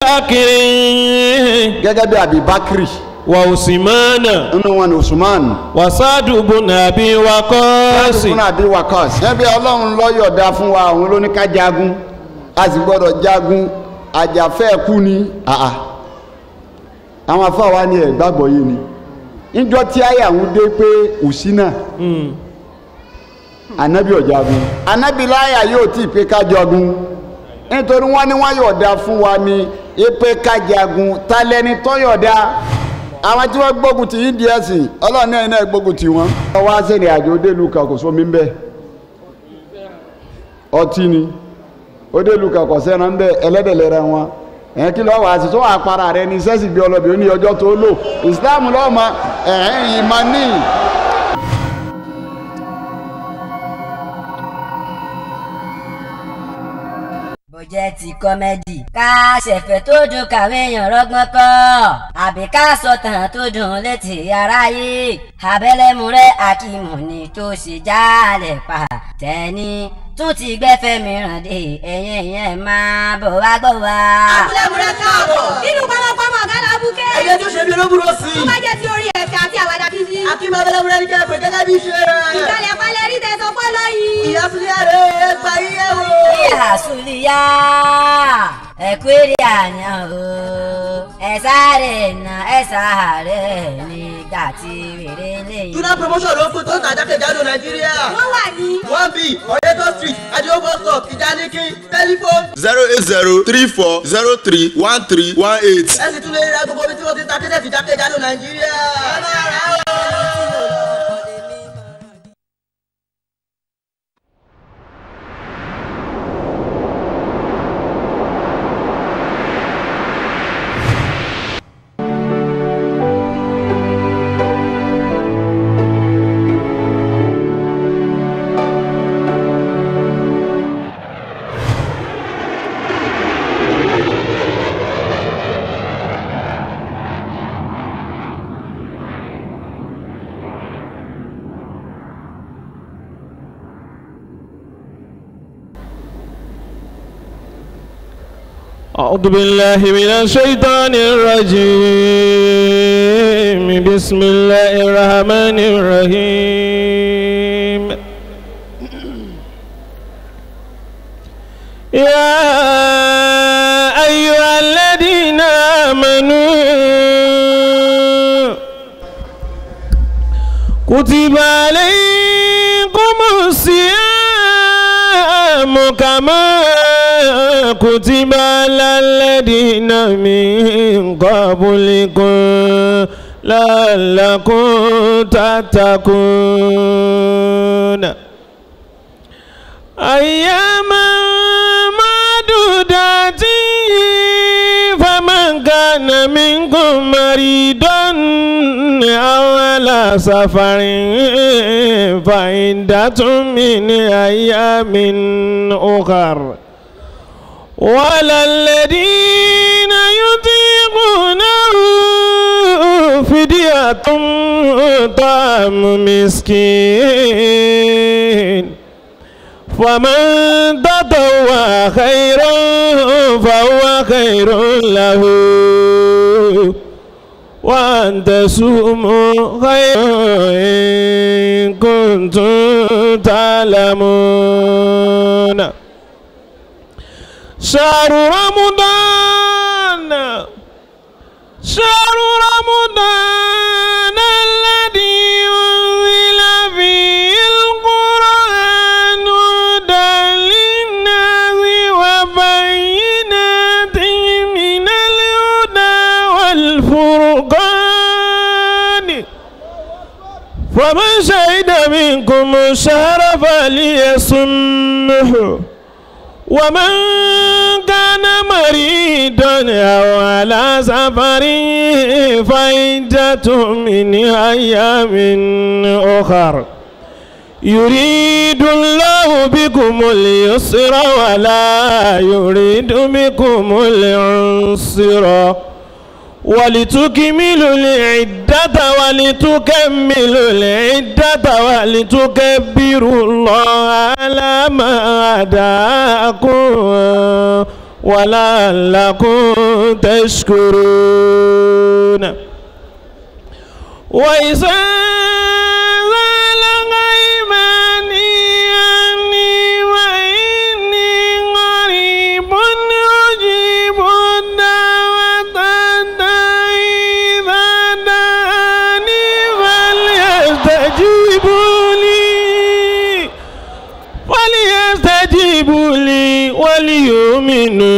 Bakri. Gẹ́gẹ́ bí Abi Bakri. Wa Usmana. Nínú wọn ni Usman. Wa Sa'du bun Abi Waqqas. Sa'du bun Abi Waqqas. Ẹbí Ọlọ́run ló yọ̀ọ̀da fún wa, òun ló ní ká jagun. A sì gbọ́dọ̀ jagun, àjàfẹ́ kú ni. Àwọn afáwa ni ẹ̀ gbàgbọ́ yìí ni. Níjọ́ tí àyà ń dé pé Usina. Ànábì ò jagun. Ànábì láyà yóò tí ì pé ká jagun. Nítorí wọ́n ní wọ́n yọ̀ọ̀da fún wa ní ipe ká jagun, ta lẹni tó yọ̀ọ̀da? Àwọn tí wọ́n gbógun ti yín díẹ̀ sí, Ọlọ́run náà náà gbógun ti wọ́n. Wọ́n wá sẹ́ni àjò délùú kan kò sómi ń bẹ̀. Ọtí ni. Ó délùú kan kò sẹ́ran ń bẹ̀, ẹlẹ́dẹ̀ lẹ́ran wọn. Ẹ̀hìn kí lọ́wọ́ àti tó wà para rẹ ní sẹ́sì gbé ọlọ́bì ó ní ọjọ́ tó lò. Ìsìláàmù lọ́wọ́ ma ẹ̀hìn ìmọ̀ ní. Bó jẹ́ ti kọ́mẹ́dì ká ṣẹ̀fẹ̀ tó dùn kàwé èèyàn rọ́gbọ́n kọ́ àbí ká sọ̀tàn tó dùn létí aráyé abẹ́lẹ́múrẹ́ akímù ni tó ṣe jálẹ̀ pa tẹ́ni tún ti gbẹ́fẹ́ mìíràn dé ẹ̀yìn ẹ̀yìn máa bọ̀ wá gbọ́ wá. Abúlẹ̀múrẹ́ káàbọ̀. Nínú pamọ́pamọ́ ọ̀gá làbúkẹ́. Ẹyẹ tó ṣe bí olóbùrò sí. Tó bá jẹ́ ti orí ẹ̀fẹ̀ àti àwàdà kìí. Akíma abẹ́lẹ́múrẹ́ ní kẹ́ẹ̀pẹ̀ gẹ́gẹ́ bí ṣe rẹ̀. Ìkàlẹ̀ palẹ̀ rí tẹ̀sán fọ́lọ́ yìí. Ìyá Súlíyà rẹ̀ ẹgbà yíyẹ wò. Ìyá Súlíyà ẹ̀kú èrè àyàn o ẹ sáré na ẹ sáré nígbà tí wèrè lè. Tuna promotion ló fún tó ń tàjákèjádò Nàìjíríà. Wọ́n wà ní. 1B Ọ̀yẹ́tọ̀ street Adio bus stop Ìjànikin tẹlifóònù. 08034031318. Ẹ sì tún lè ra gbogbo ibi tí wọ́n ti ta kẹ́tẹ̀ẹ̀tì jákèjádò Nàìjíríà. Ẹ máa rà ó. أعوذ بالله من الشيطان الرجيم بسم الله الرحمن الرحيم يا أيها الذين آمنوا كتب عليكم الصيام كما كتب على الذين من قبلكم لعلكم تتقون أياما معدودات فمن كان منكم مريضا أو على سفر فعدة من أيام أخر وعلى الذين يطيقونه فدية طعام مسكين فمن تطوع خيرا فهو خير له وأن تصوموا خير إن كنتم تعلمون. شهر رمضان شهر رمضان الذي أنزل فيه القرآن هدى للناس وبينات من الهدى والفرقان فمن شهد منكم الشهر فليصمه ومن كان مريضا أو على سفر فعدة من أيام أخر يريد الله بكم اليسر ولا يريد بكم العسر ولتكملوا العدة ولتكملوا العدة ولتكبروا الله على ما هداكم ولعلكم تشكرون. وإذا زال عبادي عني وإني قريب أجيب الدعوة الداعي إذا دعاني فليستجيبوا لي وليؤمنوا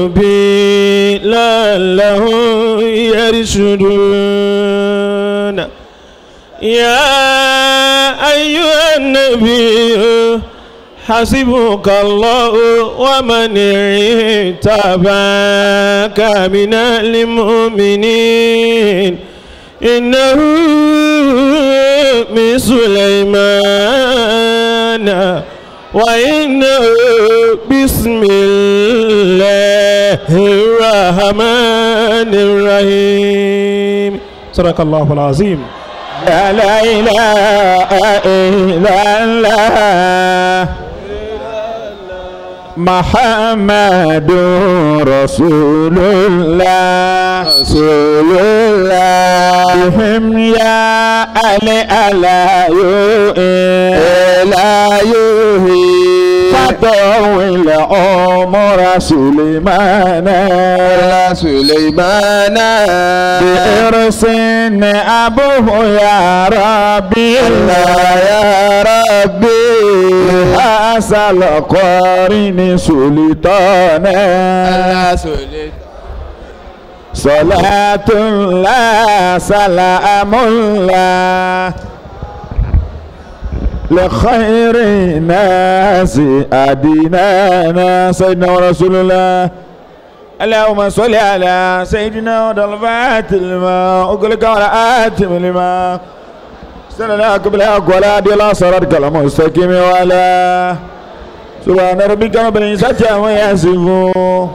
بي لعلهم يرشدون. يا أيها النبي حسبك الله ومن اتبعك من المؤمنين إنه من سليمان وإنه بسم الله الرحمن الرحيم. صدق الله العظيم. لا إله إلا الله محمد رسول الله رسول الله بهم يا علي ألا يوهي فطول عمر سليمان سليمان بإرس أبوه يا ربي يا ربي حسن قارن سلطانا صلاة الله سلام الله لخير الناس أدينانا سيدنا ورسول الله. اللهم صل على سيدنا ودلفات الماء وقلك ولا آتم الماء سننا قبل ولا دي لا صراطك المستقيم ولا سبحان ربك رب العزة عما يصفون.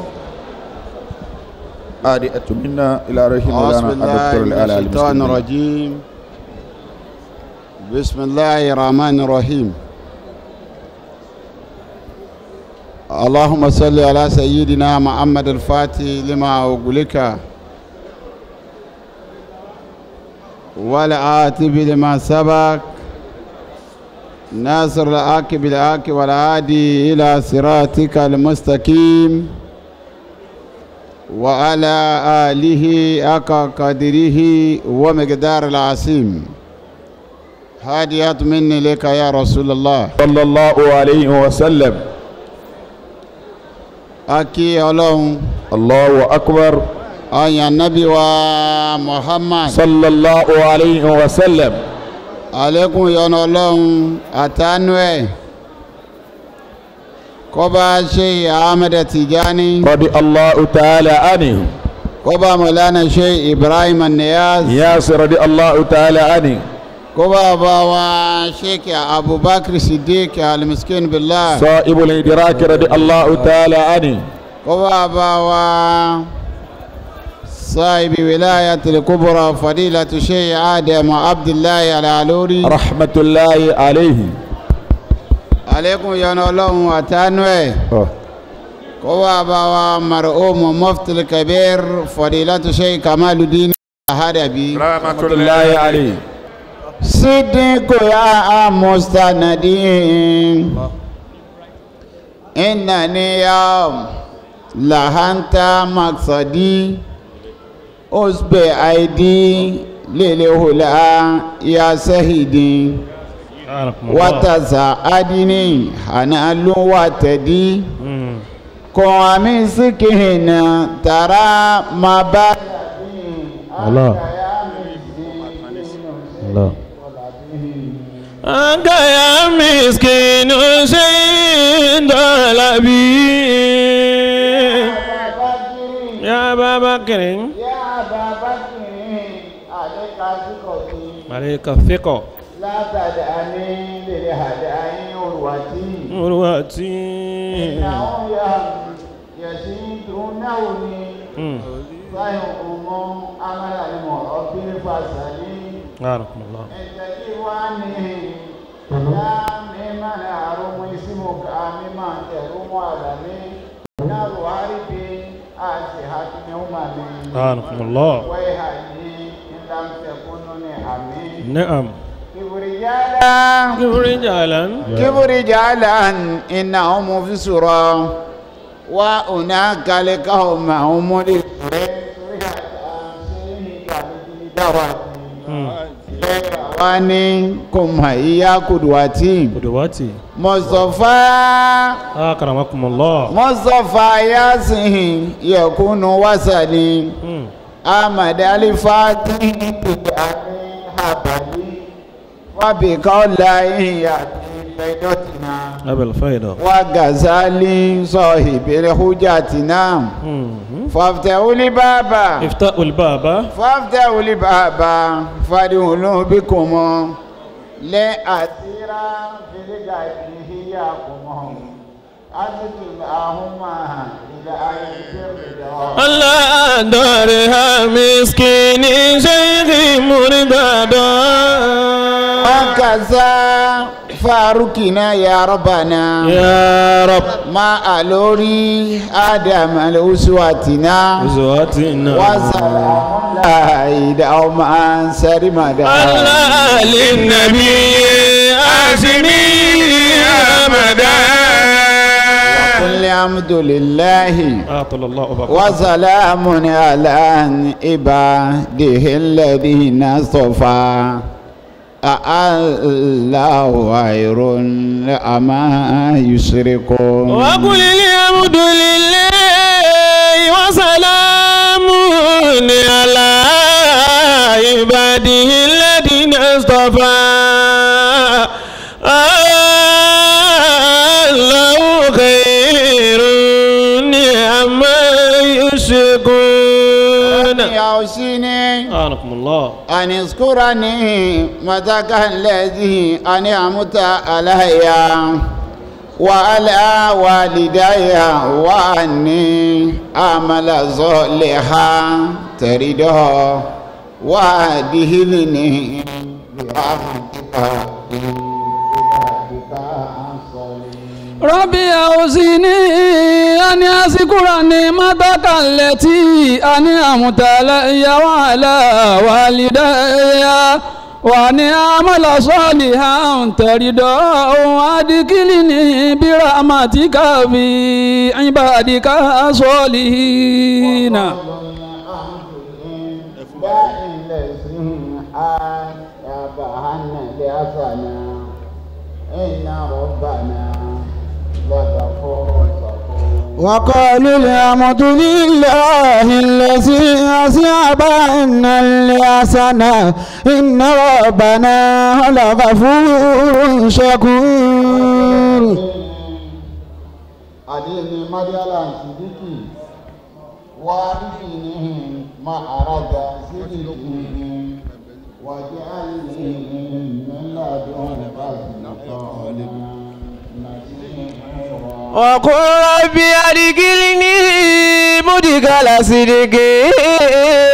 آدئة منا إلى رحم مولانا الدكتور الأعلى الشيطان الرجيم. بسم الله الرحمن الرحيم. اللهم صل على سيدنا محمد الفاتح لما أغلق والعاتب لما سبق ناصر العاقب العاقب والعادي إلى صراطك المستقيم وعلى آله حق قدره ومقدار العظيم. هاديات مني لك يا رسول الله صلى الله عليه وسلم. أكي الله الله أكبر. أي النبي ومحمد صلى الله عليه وسلم. عليكم يا الله أتانوي كوبا شيخ أحمد تيجاني رضي الله تعالى عنه. كوبا مولانا شيخ إبراهيم النياز ياسر رضي الله تعالى عنه. كوبا بابا شيخ أبو بكر الصديق المسكين بالله صاحب الإدراك رضي الله تعالى عنه. كوبا بابا صاحب ولاية الكبرى فضيلة الشيخ آدم عبد الله العلوري رحمة الله عليه. عليكم يا الله وتانوي. كوبا بابا مرحوم مفتي الكبير فضيلة الشيخ كمال الدين الهدبي رحمة الله عليه. صدق يا مستندين إنني يوم لهنت مقصدي أصبع أيدي للهلا يا سيدي وتساعدني أنا وتدي قوامي سكين ترى ما بعد الله الله. أنت يا مسكين سيد الأبي يا أبا بكر يا أبا بكر عليك ثقتي عليك الثقة لا تدعني للهداي عروتي عروتي إنهم يشدونني فيقوم أمل المربي الفسلي بارك الله. يا ممن أروم اسمك ممن تروم علمي يا الله. نعم. كبرجالا إنهم في سورة وهناك لقوم هم wani kuma iya kudwati kudwati Mustafa akramakumullah Mustafa yasin yakunu wasali Ahmad alifati habali wabikaula ya أبل فايدة وغزالي صاحب الحجاتنا فافتحوا الباب افتحوا الباب فافتحوا الباب فادخلوا بكم لأسيرا في الغيب أزدناهما إلى الله دارها مسكين شيخ مرتضى وكذا فاروقنا يا ربنا يا رب ما ألوري آدم الأسواتنا أسواتنا وسلام الله دوما سرمدا الله للنبي هاشمي أبدا الحمد لله الله وسلام على عباده الذين اصطفى الله خير أما يشركون وقل الحمد لله وسلام على عباده الذين اصطفى الله خير أما يشركون يوصيني أنكم الله أن اذكرني متك الذي أنعمت علي وعلى والدي وأني أعمل صالحا ترده وأدخلني برحمتك ربي أوزني أن أذكر نعمتك التي أنعمت علي وعلى والدي وأن أعمل صالحا ترضاه وأدخلني برحمتك في عبادك الصالحين. وقالوا الحمد لله الذي أذهب عنا الحزن إن ربنا لغفور شكور. أديني مديالا صديقي وأديني ما أراد صديقي واجعلني من لدنك سلطانا. وقل ربي أدخلني مدخل صدق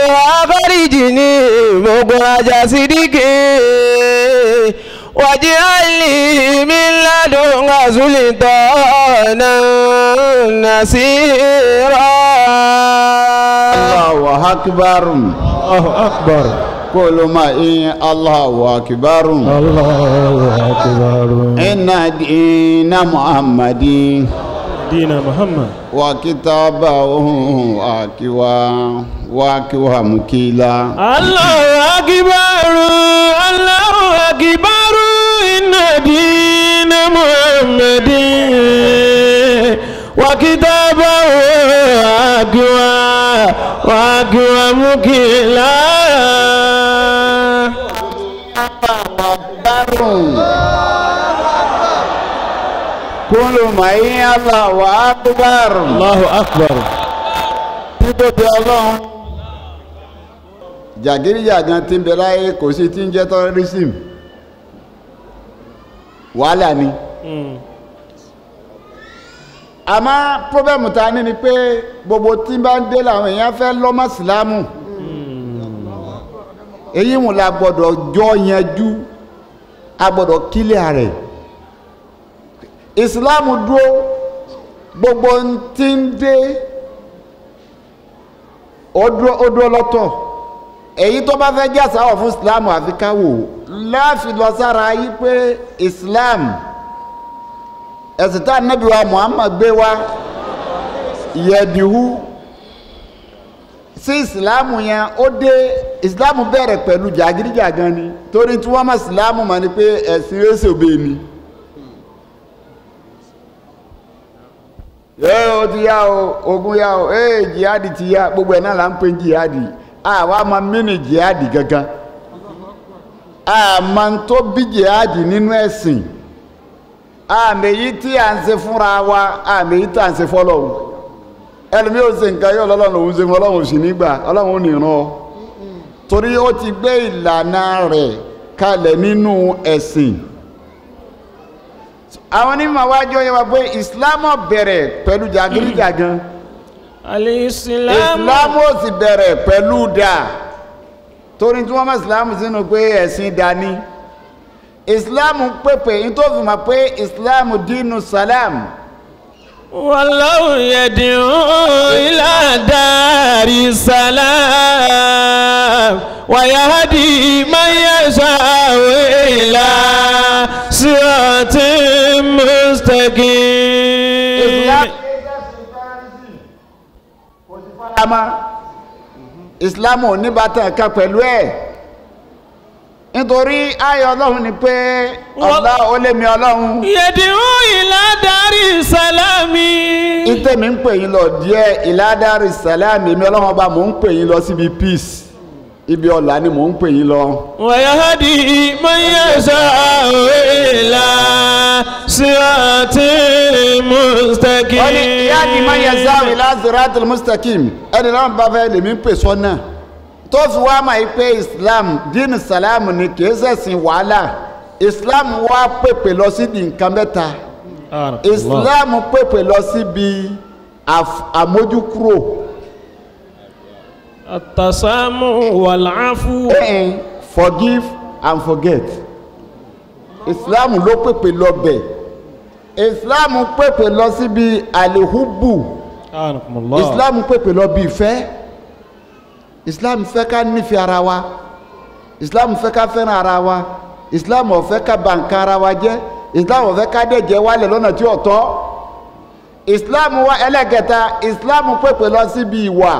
وأخرجني مخرج صدق واجعل لي من لدنك سلطانا نصيرا. الله أكبر الله أكبر كل ما الله أكبر الله أكبر. إن دين محمد دين محمد وكتابه واكوا مكيلا. الله أكبر الله أكبر إن دين محمد وكتابه واكوا مكيلا. كل ما الله أكبر الله أكبر. Títóbi Ọlọ́run. Jàgídíjàgan tí ń bẹ láyé kò sí tí ń jẹ́ terrorism, wàhálà ni. Àmọ́ pọ́bẹ́mù ta ní ni pé gbogbo tí ń bá ń dé làwọn èèyàn fẹ́ lọ́mọ sílámù. Èyí wọn la gbọ́dọ̀ jọ yanjú, a gbọ́dọ̀ kílẹ̀ rẹ̀. Ìsìlámù dúró Gbogbo tí ń dé ó dúró lọ́tọ̀. Èyí tó bá fẹ́ jẹ́ àsáwọ̀ fún Islam àfi ká wò láàfin lọ sára yí pé Islam ẹ̀sìn tá Ànábì wa Muhammad gbé wá yẹ̀dìhú sí Islam yẹn ó dé. Islam bẹ̀rẹ̀ pẹ̀lú jàgídíjàgan ni, torí tí wọ́n mọ̀ Islam mọ̀ ni pé ẹ̀sìn ẹ̀sìn òbí ni. Ó ti yá o, ogun yá o, jihadi ti yá, gbogbo ẹ̀ náà là ń pè jihadi. Àwa máa mí ní jihadi gangan, àmọ́ tó bí jihadi nínú ẹ̀sìn, àmì èyí tí à ń ṣe fúnra wa, àmì èyí tí à ń ṣe fọlọ́hun. Ẹlòmíì ò ṣe nǹkan yóò lọ́lọ́run òun ṣe fún Ọlọ́run, òsì nígbà Ọlọ́run ò ní ràn ọ́, torí ó ti gbé ìlànà rẹ̀ kalẹ̀ nínú ẹ̀sìn. Àwọn onímọ̀ wájú ọyọ wa pé Islam bẹ̀rẹ̀ pẹ̀lú jàgídíjàgan, Islam ó sì bẹ̀rẹ̀ pẹ̀lú dà, torí tí wọ́n mọ̀ Islam sínú pé ẹ̀sìn dání. Islam pèpè ní tó fi mọ̀ pé Islam dínú salam. Wallahu yad'u ila dari salam wa yahdi man yasha'u ila siratin mustaqim. Islam ò ní bàtà kan pẹ̀lú ẹ̀, nítorí ayọ̀ Ọlọ́run ni pé ọ̀la ó lé mi Ọlọ́run. Yad'u ila dari salami. Ìtẹ̀mí ń pè yín lọ díẹ̀ ila dari salami, mi Ọlọ́run ọba mò ń pè yín lọ síbi peace, ibi ọ̀la ni mò ń pè yín lọ. Wa yahdi man yasha'u ila siratin mustaqim. Wọ́n ní yahdi man yasha'u ila siratin mustaqim, ẹni náà bá fẹ́ lèmi ń pè sọ́nà tó fi wá máa yí pé Islam dín sàlámù ni kì í ṣẹ̀sìn wàhálà. Islam wá pèpè lọ sí di nǹkan mẹ́ta. Islam pèpè lọ síbi àmójúkúrò. Àtàsámù wàlàáfù. Forgive and forget. Islam ló pèpè lọ bẹ̀. Islam pèpè lọ síbi àlèhùbù. Islam pèpè lọ bí ìfẹ́. Islam fẹ́ ká nífẹ̀ẹ́ ara wa, Islam fẹ́ ká fẹ́ràn ara wa, Islam ò fẹ́ ká bà nǹkan ara wa jẹ́, Islam ò fẹ́ ká dẹ̀jẹ̀ wálẹ̀ lọ́nà tí ò tọ́. Islam wa ẹlẹ́kẹta, Islam pèpè lọ síbi ìwà.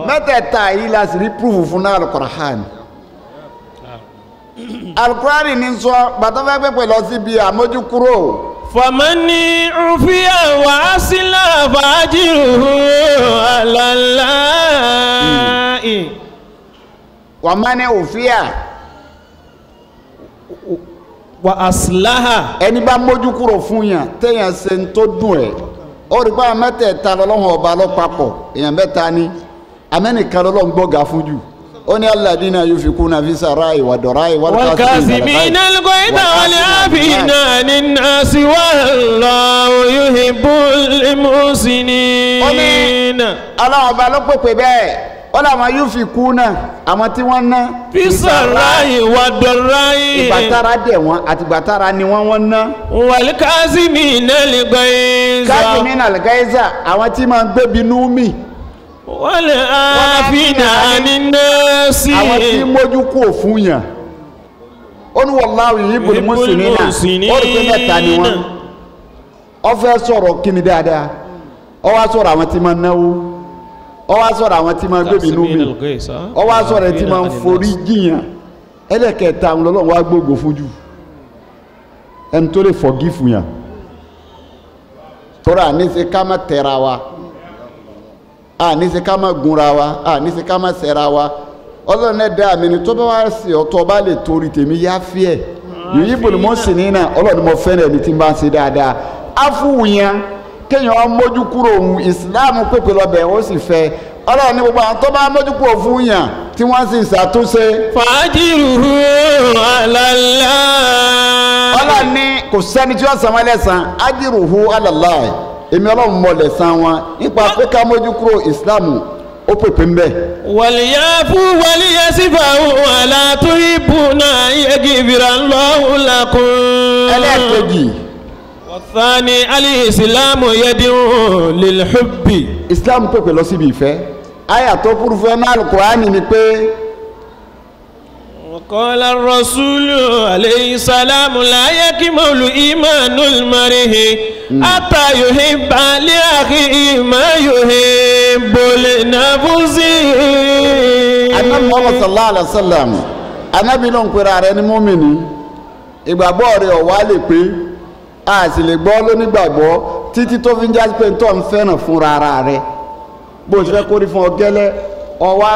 Mẹ́tẹ̀ẹ̀ta yìí la sì rí púrúfù fún náà Al-Qur'an. Al-Qur'an ní sọ bàtà fẹ́ pèpè lọ síbi àmójúkúrò. Famani ufiya wa asila fajiruhu alalahi. Wàmánì ufiya wa asilaha. Ẹni bá mójú kúrò fún yàn téèyàn ṣe ń tó dùn ẹ̀, ó rí pé àwọn mẹ́tẹ̀ẹ̀ta lọ́lọ́run ọba lọ́pàpọ̀, èèyàn mẹ́ta ni amẹ́nìkan lọ́lọ́run gbọ́gà fún jù. Ó ní alladina yunfikuna fi sarai wa dorai wal kasimina al-ghayza wal afina anin nasi wallahu yuhibbul muhsinin. Ó ní Ọlọ́run ọba ló pèpè bẹ́ẹ̀, ó làwọn yunfikuna, àwọn tí wọ́n ná. Fi sarai wa dorai. Ìgbàtara dẹ̀ wọ́n àti ìgbàtara ni wọ́n ná. Wal kasimina al-ghayza. Kasimina al-ghayza, àwọn tí máa ń gbébi nú mi. Wal afina anin nasi. Àwọn tí mójú kú fún yàn. Ó ní wallahu yuhibbul muhsinina, ó rí pé mẹ́ta ni wọ́n. Ó fẹ́ sọ̀rọ̀ kíni dáadáa, ó wá sọ̀rọ̀ àwọn tí máa ń náwó, ó wá sọ̀rọ̀ àwọn tí máa ń gbébi inú mi, ó wá sọ̀rọ̀ tí máa ń forí jiyàn. Ẹlẹ́kẹ̀ẹ́ta àwọn Ọlọ́run wá gbógo fún jù, ẹni tó lè forgive yàn. Tọ́ra àníṣe ká má tẹ̀ra wa, àníṣe ká má gunra wa, àníṣe ká má sẹ́ra wa. Ọlọ́run ẹ̀dá mi ni tó bá wá sí ọ̀tọ̀ bá lè torí tèmi yá fíẹ̀. Yuhibbul muhsinina, Ọlọ́run mo fẹ́ràn ẹni tí ń bá ń ṣe dáadáa. Áfúwù yẹn kéèyàn mójú kúrò òun, Ìsìláàmù pèpè lọ́bẹ̀ ó sì fẹ́. Ọlọ́run ní gbogbo àwọn tó bá mójú kúrò fún yàn tí wọ́n sì ṣàtúnṣe. Fajiruhu ala Allah. Ọlọ́run ní kò sẹ́ni tí wọ́n san wọ́n lẹ́san, ajiruhu ala Allah, èmi Ọlọ́run mọ̀ lẹ́san wọn nípa pé ká mójú kúrò Ìsìláàmù ó pèpè ń bẹ̀. Wàlíyáfú wàlíyásífàwò aláàtúhìbùnà yaghfira Allahu lakum. Ẹlẹ́ẹ̀kejì. والثاني الإسلام يدعو للحب. Islam pèpè lọ síbi ìfẹ́. Àyà tó kúrú fún ẹ náà Al-Qur'ani ni pé. وقال الرسول عليه السلام لا يكمل إيمان المرء حتى يحب لأخيه ما يحب لنفسه. Ànábì Muhammad sallallahu alaihi wasallam Ànábì ló ń pera rẹ̀ ní mùmínì, ìgbàgbọ́ rẹ̀ ò wá lè pé a sì lè gbọ́ lónígbàgbọ́ títí tó fi ń jásí pé tó ń fẹ́ràn fúnra ara rẹ̀ bó o ti fẹ́ kórí fún ọ gẹ́lẹ́ ọwọ́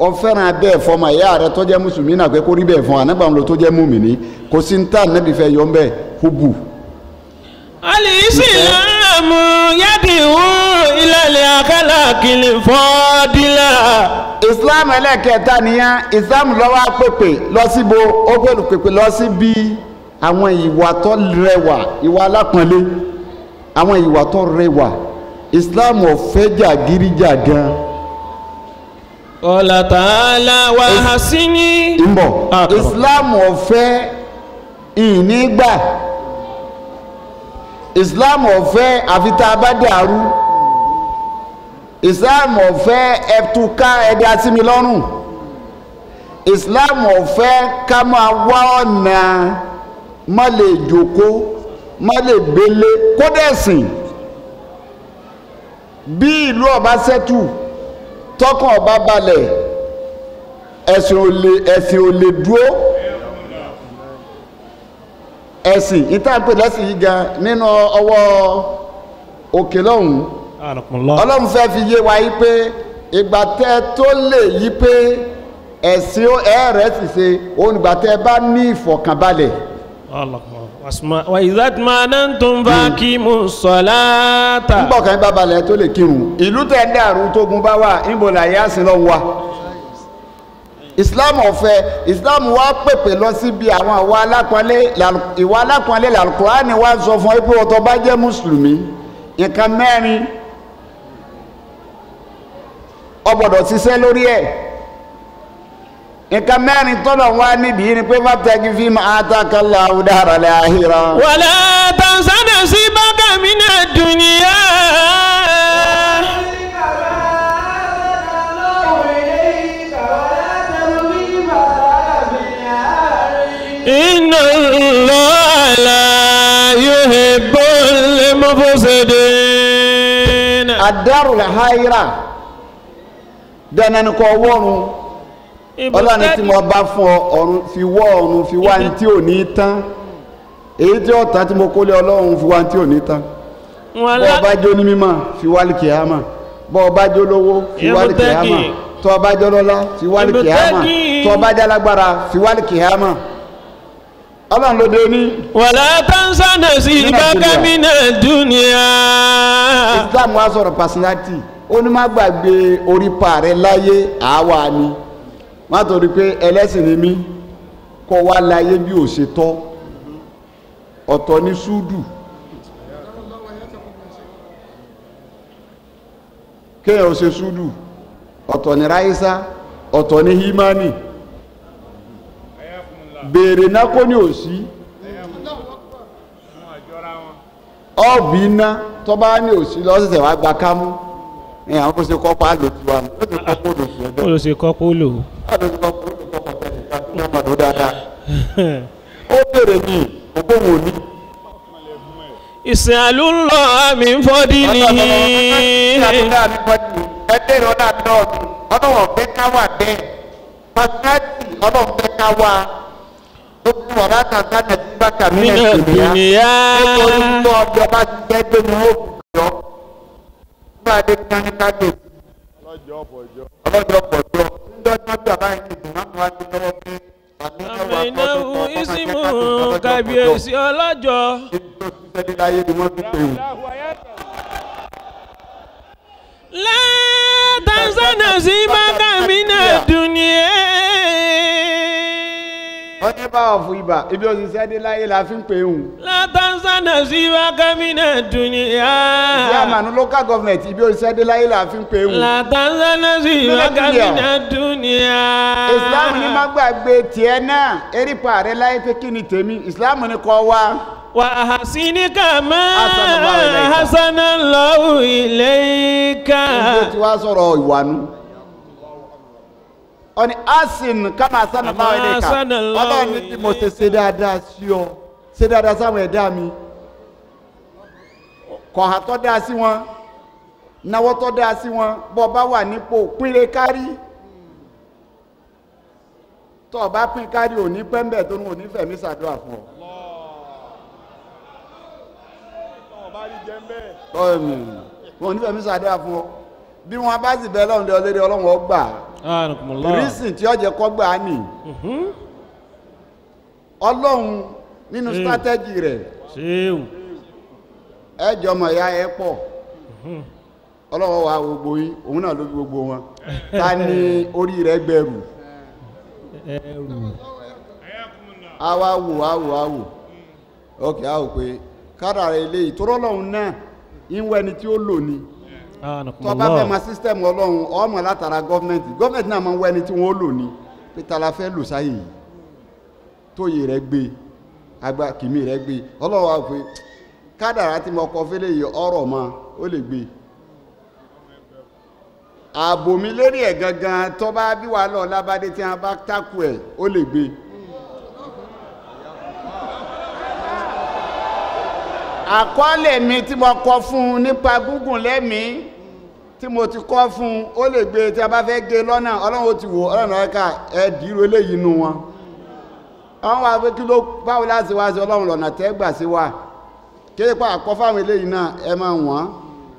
ọfẹ́ràn bẹ́ẹ̀ fọmọ ìyá rẹ tó jẹ́ mùsùlùmí náà pé kó rí bẹ́ẹ̀ fún wa nígbà wọn tó jẹ́ mùmìnì kò sí ní tá níbi fẹ́ yọ ń bẹ́ẹ̀ húbù. Al-Islamu yad'u ila al-akhlaqil fadila. Islam ẹlẹ́kẹta nìyẹn. Islam lọ́wọ́ pèpè lọ síbo ó pẹ̀lú pèpè lọ síbi àwọn ìwà tó rẹwà, ìwà alápọ̀nlé, àwọn ìwà tó rẹwà. Islam ò fẹ́ jàgídíjàgan. Qala ta'ala wa hasini. Ìmbọ̀ Islam ò fẹ́ ìnígbà. Islam ò fẹ́ àfi tá a bá dàrú. Islam ò fẹ́ ẹtùká ẹdí asími lọ́rùn. Islam ò fẹ́ ká máa wá ọ̀nà má lè jòkó má lè gbélé kódẹ̀sìn. Bí ìlú ọba sẹ́tù tọkàn ọba balẹ̀ ẹ̀sìn ò lè dúró. Ẹ̀sìn ìtàpè lẹ́sìn yìí gan nínú ọwọ́ òkè lọ́hùn-ún. Ọlọ́run fẹ́ fi yé wa yí pé ìgbà tẹ́ tó lè yí pé ẹ̀sìn ẹ̀rẹ́ sì ṣe òun ìgbà tẹ́ bá ní ìfọ̀kànbalẹ̀. Wa idha itma'nantum faqimu ssalata. Nígbà kan bá balẹ̀ tó lè kírun. Ìlú tẹ̀ ń dàrú tógun bá wà níbo làyè àsìn lọ́hùn wa. Islam ọ̀fẹ́ Islam wa pèpè lọ síbi àwọn ìwà alápọ̀nlé. Ìwà alápọ̀nlé l'Al-Qur'ani wa sọ fún ẹ pé ọ̀tọ̀ bá jẹ́ mùsùlùmí nǹkan mẹ́rin ó gbọ́dọ̀ ṣiṣẹ́ lórí ẹ̀. Nǹkan mẹ́rin tọ́lọ̀ wá níbi ni pé fàtẹ́gì fi máa takala ọ̀daràn al-akhirah. Wala tansa nasibaka mina dunya. Inna Allaha la yuhibbul mufsidin. Ad-darul akhirah dandan ni kò wọ́run. Ọlọ́run tí mo bá fún ọ ọ̀run fi wọ́ ọ̀run fi wá ní tí ò ní tán. Èyí tí ó tán tí mo kólé ọlọ́run fi wá ní tí ò ní tán. Bọ́ ọ bá jó ní mímọ́ fi wá ní kìámà. Bọ́ ọ bá jó lówó fi wá ní kìámà. Tọ́ ọ bá jó lọ́lá fi wá ní kìámà. Tọ́ ọ bá jálágbára fi wá ní kìámà. Ọlọ́run ló dé ní. Wala tansa nasibaka mina dunya. Islam wa sọ̀rọ̀ personality. Ó ní má gbàgbé orípa rẹ láyé àwa ni. Má torí pé ẹlẹ́sìn ni mí kọ́ wá láyé bí ò ṣe tọ́. Ọ̀tọ̀ ní súdù. Kéèyàn ò ṣe súdù. Ọ̀tọ̀ ní ráísá. Ọ̀tọ̀ ní hímánì. Béèrè náà kó ní òsí. Ọ̀bì iná tó bá ní òsí lọ́sẹ̀sẹ̀ wá gba kámú. Ní àwọn kó ṣe kọ́pá lòtú wa ló ti kọ́pọ̀ lòtú ẹgbẹ́. Ó lọ ṣe kọ́pọ̀ lò. Ó lọ ṣe kọ́pọ̀ lò kọ́pọ̀ tẹ̀lé ká tó máa lò dáadáa. Ó béèrè ní ògbóhùn òní. Ìsìn àlùlọ mi ń fọ́dí ni. Ẹgbẹ́rún ọ̀nà àti ọlọ́wọ̀n fẹ́ ká wà bẹ́ẹ̀. Pàṣẹ́tì ọlọ́wọ̀n fẹ́ ká wà. Gbogbo ọ̀rá kan sáà ti bá kàmí Mina dunya. Nítorí tó ọjọ́ bá ti jẹ́ pé mo ó fi yọ. Nígbà dé káníkádé. Ọlọ́jọ́ pọ̀jọ́. Níjọ́ tí bàbá yìí ti dùn máa ń wá sí lọ́wọ́ pé àmì Àmìnáwó ìsìnmù kábíyèsí ọlọ́jọ́. Láyé ni wọ́n fi pè wù. La tansa nasibaka mina dunya. Wọ́n ní báwọ̀ fún ibà ibi òṣìṣẹ́ dé láyé la fi ń pè wù. La tansa nasibaka mina dunya. Ìyá àmàlú local government ibi òṣìṣẹ́ dé láyé la fi ń pè wù. La tansa nasibaka mina dunya. Islam ní má gbàgbé tiẹ̀ náà erípa rẹ láyé pé kí ni tèmi Islam ní kọ́ wa. وأحسن كما أحسن الله إليك. Ìjọ tí wàá sọ̀rọ̀ ìwà nu. Ọ̀ni asin kama ahsana Allahu ilayka. Ọlọ́run ní bí mo ṣe ṣe dáadáa sí ọ, ṣe dáadáa sáwọn ẹ̀dá mi. Kọ̀hà tó dáa sí wọn, náwó tó dáa sí wọn, bọ́ bá wà nípò pínlẹ̀ kárí. Tọ́ ọ bá pín kárí òní pẹ́ńbẹ̀ tó ń òní fẹ̀mí ṣàdúrà fún ọ. Wọn ò ní fẹ̀mí ṣàdúrà fún ọ. Bí wọn bá sì bẹ lọ́run lé ọlẹ́rẹ́ Ọlọ́run ó gbà. Rísìn tí ọjẹ́ kọ́ gbà á nì. Ọlọ́run nínú strategy rẹ̀ ẹ jọmọ ìyá ẹ pọ̀. Ọlọ́run wà gbogbo yín, òun náà ló bí gbogbo wọn. Ta ni orí rẹ̀ gbẹrù? Àwa wò àwò àwò ok àwò pé kádàrá eléyìí tó rọ́lọ́run náà ìwọ ẹni tí ó lò ní. Tó bá fẹ́ ma sísítẹ́ẹ̀mù Ọlọ́run ọmọ látara gọ́ọ̀mẹ̀ntì gọ́ọ̀mẹ̀ntì náà máa ń wọ ẹni tí wọ́n lò ní pé ta la fẹ́ lò sáyè yìí tóyè rẹ̀ gbé agbá kìmí rẹ̀ gbé. Ọlọ́run wà pé kádàrá tí mo kọ fẹ́lẹ̀ yìí ọ̀rọ̀ mọ́ ó lè gbé. Ààbò mi lérí ẹ̀ gangan tó bá bí wàá lọ lábàdé tí wọ́n bá tákù ẹ̀ ó lè gbé. Àkọọ́lẹ̀ mi tí mo kọ fún un nípa gúngùn lẹ́mìí tí mo ti kọ́ fún un ó lè gbé tí a bá fẹ́ gé lọ́nà Ọlọ́run ó ti wò Ọlọ́run ọ̀ka ẹ̀ dìrò eléyìí nu wọn. Àwọn wa pé kí ló báwo láti wá sí Ọlọ́run lọ́nà tẹ́ gbà sí wa kéde pa àkọ́ fáwọn eléyìí náà ẹ máa wọ́n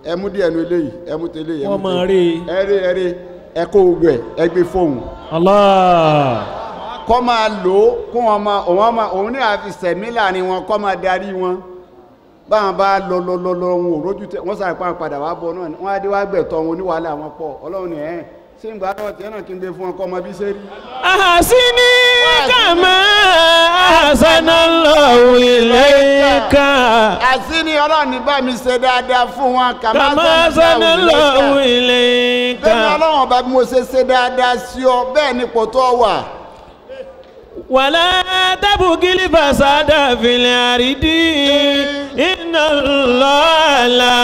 ẹ mú díẹ̀ nu eléyìí ẹ mú tẹ́lẹ̀ ẹ mú tẹ́lẹ̀ ẹ rí ẹ rí ẹ kó gbogbo ẹ ẹ gbé fóun. Allah. Kọ́ máa lò ó kó wọn máa òun máa òun ní àfi sẹ̀mí láàrin wọn kọ́ máa darí wọn. Báwọn bá lọ lọ lọ lọ wọn ò rójú tẹ wọn sáré pa padà wá bọ náà wọn á dé wá gbẹ̀tọ̀ wọn oníwàhálà wọn pọ̀ Ọlọ́run ní ẹ̀ ṣé ń gbà lọ́wọ́ tiẹ̀ náà kí n gbé fún wọn kọ́ ọmọ bí ṣe rí. Ahasini kama ahsana Allahu ilayka. Àsíní Ọlọ́run ní bá mi ṣe dáadáa fún wọn kama ahsana Allahu ilayka. Bẹ́ẹ̀ni Ọlọ́run ọba bí mo ṣe ṣe dáadáa sí ọ bẹ́ẹ̀ ni kò tó wà. Wala tabugil fasada fil ardi inna Allaha la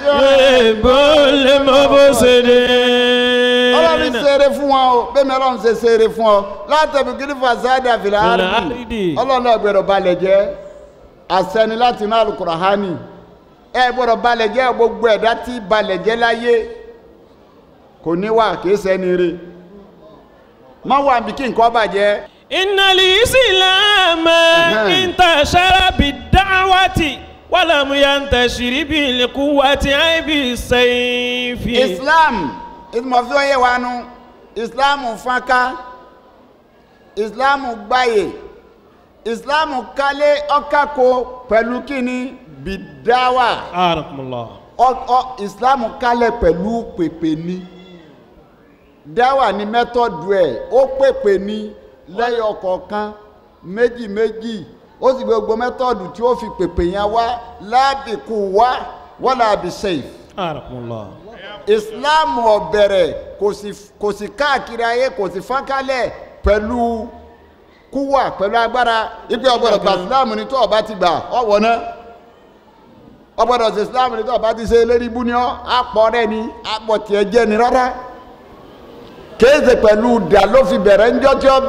yuhibbul mufsidin. Ọlọ́run ṣeré fún wọn o bẹ́ẹ̀ ni Ọlọ́run ṣe ṣeré fún ọ la tabugil fasada fil ardi Ọlọ́run náà gbọ́dọ̀ balẹ̀ jẹ́ àṣẹni láti inú Al-Qur'ani ẹ gbọ́dọ̀ balẹ̀ jẹ́ gbogbo ẹ̀dá tí balẹ̀ jẹ́ láyé kò ní wà kì í ṣẹni rè má wà bí kí nǹkan bàjẹ́. Innal islama intashara bid-da'wati walam yantashir bil-quwwati ay bis-sayfi. Islam ìmọ̀fí oyè wa nu Islam fọ́nká Islam gbáyè Islam kálé ọ̀kákó pẹ̀lú kíni bid-da'wa. Arakumullah. Islam kálẹ̀ pẹ̀lú pèpè ni dáwà ní mẹ́tọ́dù ẹ̀ ó pèpè ní lẹ́yọ kọ̀ọ̀kan méjì méjì ó sì gbogbo mẹ́tọ́dù tí ó fi pèpè yẹn wá lábìkú wá wala bisayf. Arakumullah. Islam ó bẹ̀rẹ̀ kò sì káàkiri ayé kò sì fọ́nkálẹ̀ pẹ̀lú kúwà pẹ̀lú agbára ipe ọgbọ́dọ̀ gba Islam ní tó o bá ti gbà ọ̀wọ́ náà ọgbọ́dọ̀ sí Islam ní tó o bá ti ṣe lérí ibú ni ọ́ àpọ̀ rẹ ni àpọ̀ tiẹ̀ jẹ́ ni rárá. Kéèsè pẹ̀lú dà ló fi bẹ̀rẹ̀ ńjọ́ tí ó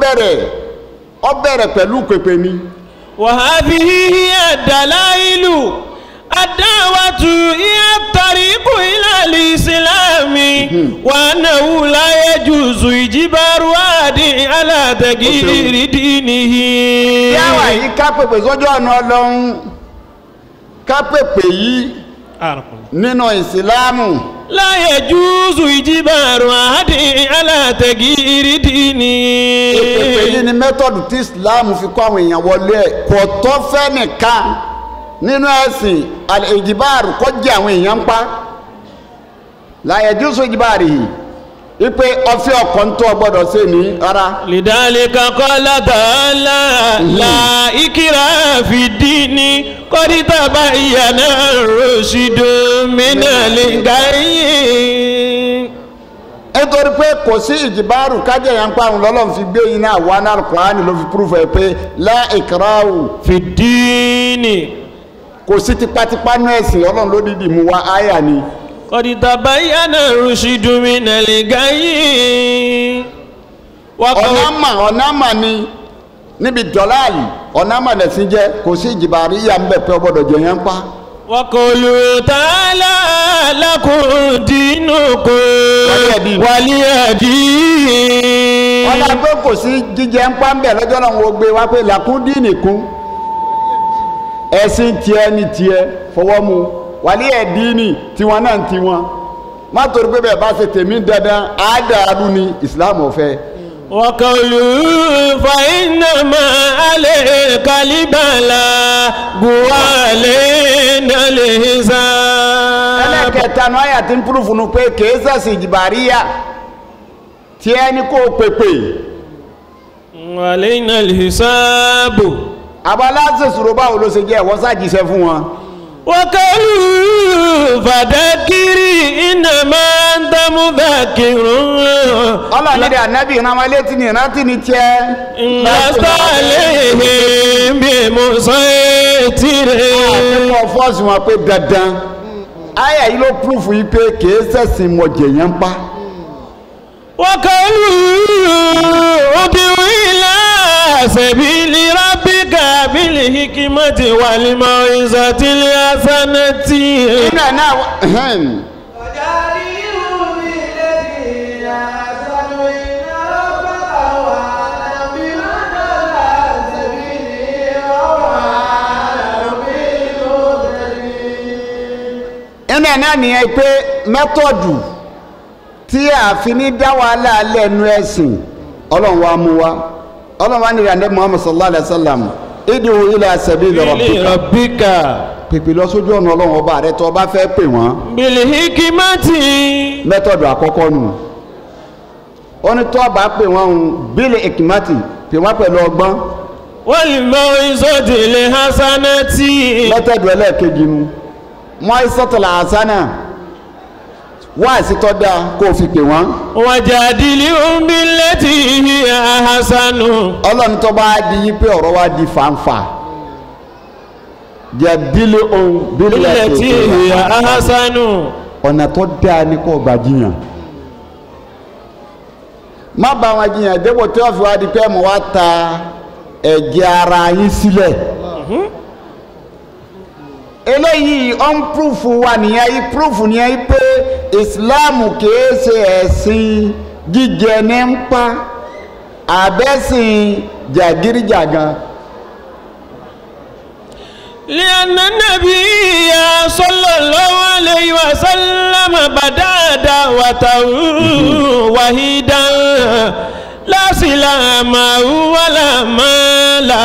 bẹ̀rẹ̀ pẹ̀lú pèpè ni. Wa hadhihi hiya dalailu ad-da'watu hiya at-tariqu ila al-islami wa annahu la yajuzu ijbaru ahadin ala taghyiri dinihi. Yáwà yìí ká pèpè sójú ọ̀nà Ọlọ́run ká pèpè yìí nínú ìsìlámù. La yajuzu ijbaru ahadin ala taghyiri dini. Ìpèpè yìí ni mẹ́tọ̀dù tí Islam fi kọ́ àwọn èèyàn wọlé ẹ̀ kò tọ́ fẹ́ nìkan nínú ẹ̀sìn ìjìbáàrù kọ́ jẹ́ àwọn èèyàn ń pa. La yajuzu ijbaru yìí ipe ọfẹ ọkọ ntọ gbọ́dọ̀ ṣe ní rárá. Lidhalika qala ta'ala la ikraha fi dini qad tabayyana ar-rushdu minal ghayyi. Ẹ Nítorí pé kò sí ìjìbáàrù kájẹ yẹn ń pa àwọn lọ́lọ́run fi gbé yín náà wá náà Kùránì ló fi púrúfù ẹ̀ pé la ikrahu fi ddini. Kò sí tipátipá nú ẹ̀sìn Ọlọ́run ló dìdì mú wa áyà ni. Qad tabayyana rushdu minal gayyi. Ọ̀nà mà ni níbi dọ̀láàlì ọ̀nà mà lẹ̀sìn jẹ́ kò sí ìjìbáàrù yà ń bẹ̀ pé ọgbọ́dọ̀ jẹ yẹn ń pa. Wa qawlu ta'ala lakum dinukum waliya din. Wọ́n dá pé kò sí jíjẹ ń pa ń bẹ̀ lọ́jọ́ náà wọ́n gbé wá pé lakum dinukum ẹ̀sìn tiẹ̀ ní tiẹ̀ fọwọ́ mu waliya dini tiwọn náà tiwọn má torí pé bẹ́ẹ̀ bá ṣe tèmi dandan àádàrú ni Islam ò fẹ́. Wa qawlu fa innama alayka al-balagu wa alayna al-hisab. Ẹlẹ́kẹta nu àyà tí ń púrúfù nu pé kìí sẹ̀sìn ìjìbàríyà tí ẹni kò pèpè. Wa alayna al-hisab. Abala ṣèṣirò báwo ló ṣe jẹ́ ẹ̀wọ́n ṣàjíṣẹ́ fún wọn. Wa qawlu fadhakkiri innama anta mudhakkirun. Ọlọ́run nídìí ànábì ìran wọn létí ní ìrántí ní tiẹ̀. Lasta alayhim bimusaytir. Àtẹ́kọ̀ọ́ fọ́ọ̀sì wọn pé dandan. Àyà yìí ló púrúfù yìí pé kìí ṣẹ̀sìn mọ̀jẹ̀ yẹn ń pa. Wa qawlu ud'u ila sabili rabbika bil hikmati wal mau'izatil hasanati. Nínú ẹ̀ náà nínú ẹ̀ náà nìyẹn pé mẹ́tọ̀dù tí a fi ní dá wàhálà lẹ́nu ẹ̀sìn Ọlọ́run wa mú wa Ọlọ́run wa ní ìrànlẹ́ Muhammad sallallahu alayhi wa sallam id'u ila sabili rabbika pèpè lọ sójú ọ̀nà Ọlọ́run ọba rẹ tó o bá fẹ́ pè wọ́n. Bil hikmati. Mẹ́tọ̀dù àkọ́kọ́ nù ó ní tó o bá pè wọ́n ń bil hikmati pè wọ́n pẹ̀lú ọgbọ́n. Wal mau'izatil hasanati. Mẹ́tọ̀dù ẹlẹ́ẹ̀kejì nù mau'izatil hasana wá sí tọ́ da kó o fi pè wọ́n. Wajadilhum billati hiya ahsanu. Ọlọ́run tó bá di yí pé ọ̀rọ̀ wa di fàǹfà. Jadilhum billati hiya ahsanu. Ọ̀nà tó dáa ni kó o gbà jiyàn. Má bá wọn jiyàn dépò tí wọ́n fi wá di pé mo wá ta ẹ̀jẹ̀ ara yín sílẹ̀. Eléyìí ọ̀n púrúfù wa nìyẹn yìí púrúfù nìyẹn yìí pé ìsìláàmù kìí ṣe ẹ̀sìn jíjẹ ní ń pa àbẹ́sìn jàgídíjàgan. Li'anna nabiyya sallallahu alayhi wa sallam bada'a da'watahu wahidan la silaha ma'ahu wala mala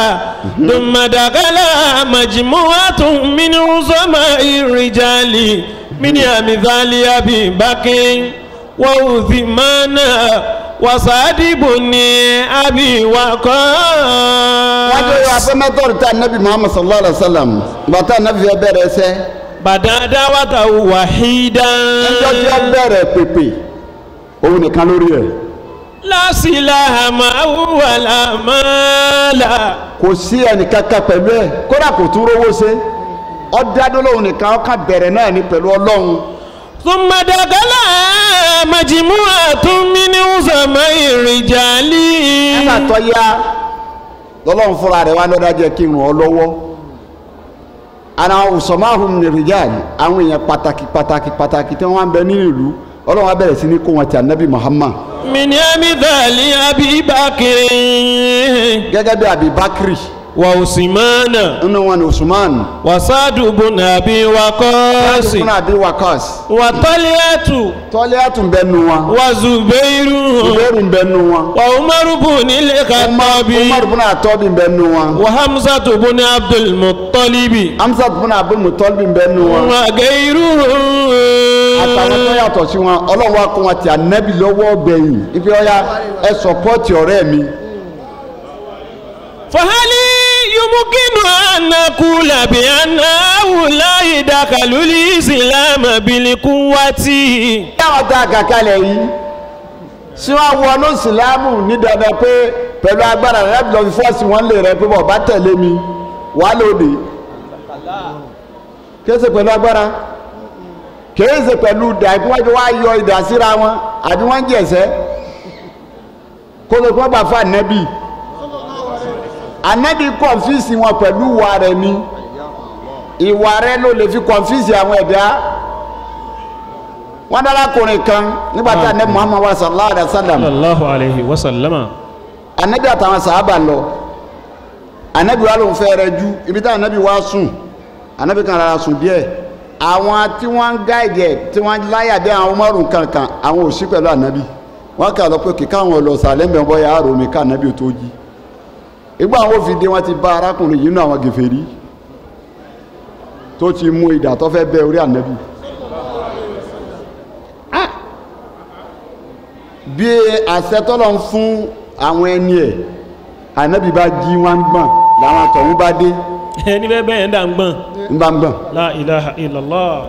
thumma dakhala majmu'atun min uzama'i rijali min amthali Abi Bakr wa Uthmana wa Sa'd ibn Abi Waqqas. Wọ́n jẹ́ ìwà pé mẹ́tọ́rù tá Nabi Muhammad sallallahu alayhi wa sallam bàtà Nabi fẹ́ bẹ̀rẹ̀ ẹsẹ̀. Bada'a da'watahu wahidan. Ẹjọ́ tí ó bẹ̀rẹ̀ pèpè òun nìkan lórí ẹ̀. La silaha ma'ahu wala mala. Kò sí ẹnìkankan pẹ̀lú ẹ̀ kódà kò tún rówó ṣe ọ̀dádó lóhun nìkan ọkà bẹ̀rẹ̀ náà ní pẹ̀lú Ọlọ́run. Thumma dakhala majmu'atun min uzama'i rijali. Nígbà tó yá lọ́lọ́run fúnra rẹ̀ wá lọ́dá jẹ́ kí n ràn ọ́ lọ́wọ́. Ara usomahum ní rijali àwọn èèyàn pàtàkì pàtàkì pàtàkì tí wọ́n ń bẹ nínú ìlú Ọlọ́run á bẹ̀rẹ̀ sí ní kó wọn ti Ànábì Muhammad. Min amthali Abi Bakr. Gẹ́gẹ́ bí Abi Bakri. Wa Usmana. Nínú wọn ni Usman. Wa Sa'd ibn Abi Waqqas. Sa'd ibn Abi Waqqas. Wa Talhatu. Talhatu ń bẹ nù wọn. Wa Zubairu. Zubairu ń bẹ nù wọn. Wa Umar ibn al-Khattab. Umar ibn al-Khattab ń bẹ nù wọn. Wa Hamza ibn Abdul Muttalib. Hamza ibn Abdul Muttalib ń bẹ nù wọn. Wa ghayruhum. Àtàwọn tó yàtọ̀ sí wọn Ọlọ́run wa kó wọn ti Ànábì lọ́wọ́ gbẹ̀yìn ibi ọ̀ya ẹ sọ̀pọ̀tì ọ̀rẹ́ mi. Fahali yumkinu an naqula bi anna haula'i dakhalu al-islam bil quwwati. Táwọn tá a kà kalẹ̀ yìí Sí wọn wọnú ìsìlámù ní dandan pé pẹ̀lú agbára rẹ lọ fi fọ́ọ̀sì wọn lè rẹ pé bọ̀ bá tẹ̀lé mi wà lóde. Kìí ṣe pẹ̀lú agbára, kìí ṣe pẹ̀lú ìdà ìpínwájú wa yọ ìdà síra wọn àbí wọ́n ń jẹ̀sẹ́ kó ló kó bá fún ànábì. Ànábì kọ̀nfíìsì wọn pẹ̀lú ìwà rẹ̀ ni. Ìwà rẹ̀ ló lè fi kọ̀nfíìsì àwọn ẹ̀dá. Wọ́n dára kùnrin kan nígbà tí ànábì Muhammad wa sallallahu alayhi wa sallam. Sallallahu alayhi wa sallama. Ànábì àtàwọn sàhábà lọ. Ànábì wa ló ń fẹ́ rẹ ju ibi tí ànábì wa sùn. Ànábì kan rárá sùn díẹ̀. Àwọn tí wọ́n ń gáìdì ẹ̀ tí wọ́n láyà bí àwọn Umaru kankan àwọn ò sí pẹ̀lú ànábì. Wọ́n kà lọ pé kíkà àwọn lọ sàlẹ̀ mẹ́wọ́ yà á rò mí ká ànábì tó jí. Ìgbà àwọn òfin dé wọ́n ti bá arákùnrin yìí nínú àwọn gèfèrí tó ti mú idà tó fẹ́ bẹ́ orí ànábì. Bí àṣẹ tọ́lọ̀ ń fún àwọn ẹni ẹ̀ ànábì bá jí wọn gbọ̀n làwọn àtọ̀hún bá dé. Ẹni bẹ́ẹ̀ bẹ́ẹ̀ ń dà ń gbọ̀n. Ń bá ń gbọ̀n. La ilaha illallah.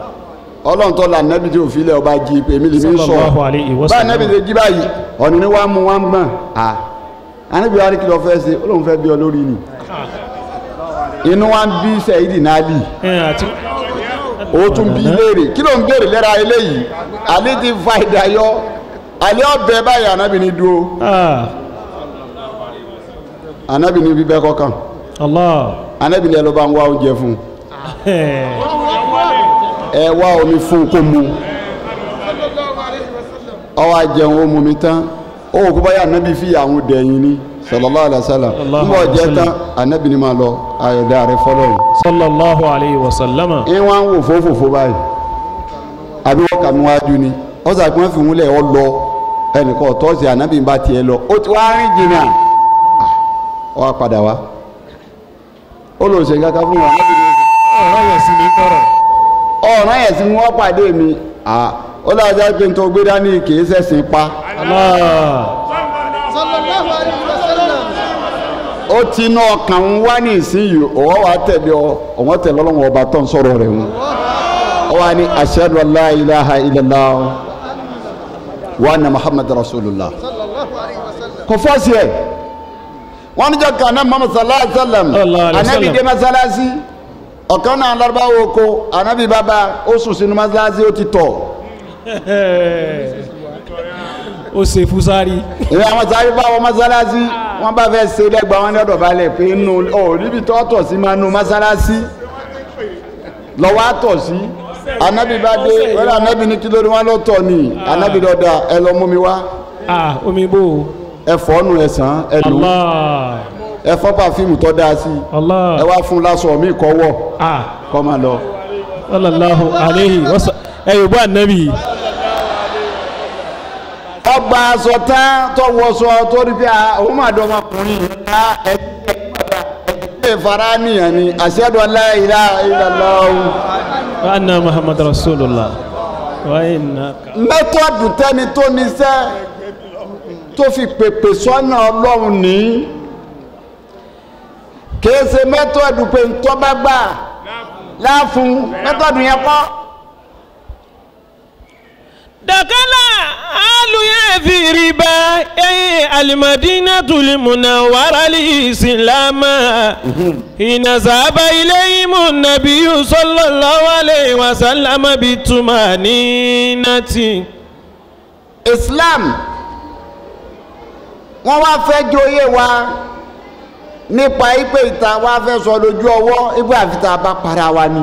Ọlọ́run tó la ànábì tí òfin ilẹ̀ ọba jí èmi lè mi sọ. Sallallahu alayhi wa bá sallam. ànábì ṣe jí báyìí ọ̀nà ni wàá mú wọn gbọ̀n. Ànábì wa ní kí lọ fẹ́ ṣe ó lóun fẹ́ bí ọ lórí ni. Inú wa ń bí Sayyidina Ali. Ó tún bí léèrè kí ló ń béèrè lẹ́ra eléyìí. Àlè ti fa ìdáyọ àlè ọbẹ̀ báyìí ànábì ní dúró. Ànábì ní bíbẹ́ kọ́kàn. Allah. Ànábì ní ẹ ló bá ń wá oúnjẹ fún un. Ẹ wá omi fún un kó mu. Ó wá jẹun ó mu mi tán. Ó wò kó báyà ànábì fi àwọn dẹ̀yìn ni sallallahu alaihi wasallam. Ń bọ̀ jẹ́ tán ànábì ní máa lọ ayọ̀dá rẹ fọlọ́run. Sallallahu alayhi wa sallam. Ẹ wá ń wò fófòfó báyìí. Àbí wọ́n kà mí wájú ni. Ó sà pé wọ́n fi múlẹ̀ ọ lọ ẹnìkan ọ̀tọ́sí ànábì bá tiẹ̀ lọ. Ó ti wá rìn jìnnà. Ó wá padà wá. Ó lọ ṣe kankan fún wa. Ọ̀rọ̀ yẹn sì ní kọ̀rọ̀. Ọ̀rọ̀ yẹn sì ń wọ́n pàdé mi. Ó lọ ajá pé n tó gbé dání kì í ṣẹ̀sìn pa. Ó ti iná ọkàn ń wá ní ìsinyìí ọwọ́ wa tẹ̀lé ọ ọ̀wọ́n tẹ̀lé ọlọ́run ọba tó ń sọ̀rọ̀ rẹ̀ wọn. Ó wá ní ashhadu an la ilaha illallah wa anna muhammad rasulullah. Kò fọ́ọ̀sì ẹ̀. Wọ́n ní jọ kan náà Muhammad sallallahu alayhi wa sallam anabi dé masalasi ọ̀kan náà lárúbáwò ko anabi bàbá ó sùn sínú masalasi ó ti tọ̀. Ó ṣe fúsárì. Ìwé àwọn sáré bá wọ masalasi wọ́n bá fẹ́ ṣe lẹ́gbàá wọn ní ọ̀dọ̀ balẹ̀ pé inú ọ̀ níbi tó tọ̀ sí máa nu masalasi lọ́wọ́ á tọ̀ sí. Anabi bá dé wọ́n anabi ní kí lórí wọn ló tọ̀ ni anabi lọ́dà ẹ lọ mú mi wá. Omi bò ó. Ẹ fọ́ nù ẹ sàn ẹ lò ẹ fọ́ pàfíìmù tó dáa sí ẹ wá fún lásọ mi kọ́ wọ̀ kọ́ máa lọ. Sallallahu alayhi wa sallam. Ẹ yóò bá anabi. Ọgbà aṣọ tán tó wọṣọ tó rí pé òun máa dán ọmọkùnrin yìí ẹ fara nìyẹn ni ashhadu an la ilaha illallah. Wa anna Muhammad rasulullah. Wa inna. Mẹ́tọ́dù tẹ́ni tó ní sẹ́ tó fi pèpè sọ́nà ọlọ́run ní kìí ṣe mẹ́tọ́dù pé ntọ́ bá gbà láàfún mẹ́tọ́dù yẹn kọ́. Dakala alu yẹfiriba eyi alimadinatul munawwara lisilama inazaba ilayhimu nabiyu sallallahu alayhi wa sallam bitumaninati. Islam wọ́n wá fẹ́ joyè wa nípa ipe ìta wa fẹ́ sọ lójú ọwọ́ ipe àfitá bá para wa ni.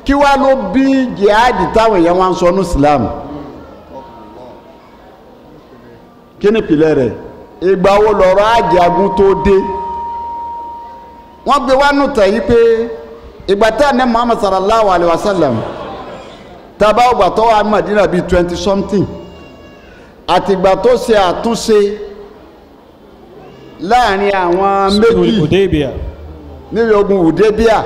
Kí wá ló bí jihadi táwọn èèyàn wá ń sọ ní Islam? Kí ni ìpìlẹ̀ rẹ̀? Ìgbà wo lọ̀rọ̀ àjàgún tó dé? Wọ́n gbé wá nù tẹ̀ yí pé ìgbà tá ní Muhammad sallallahu alayhi wa sallam tábà ọgbà tó wà Madina bíi 20 something àtìgbà tó ṣe àtúnṣe láàrin àwọn méjì níbi ogun Hudaybiya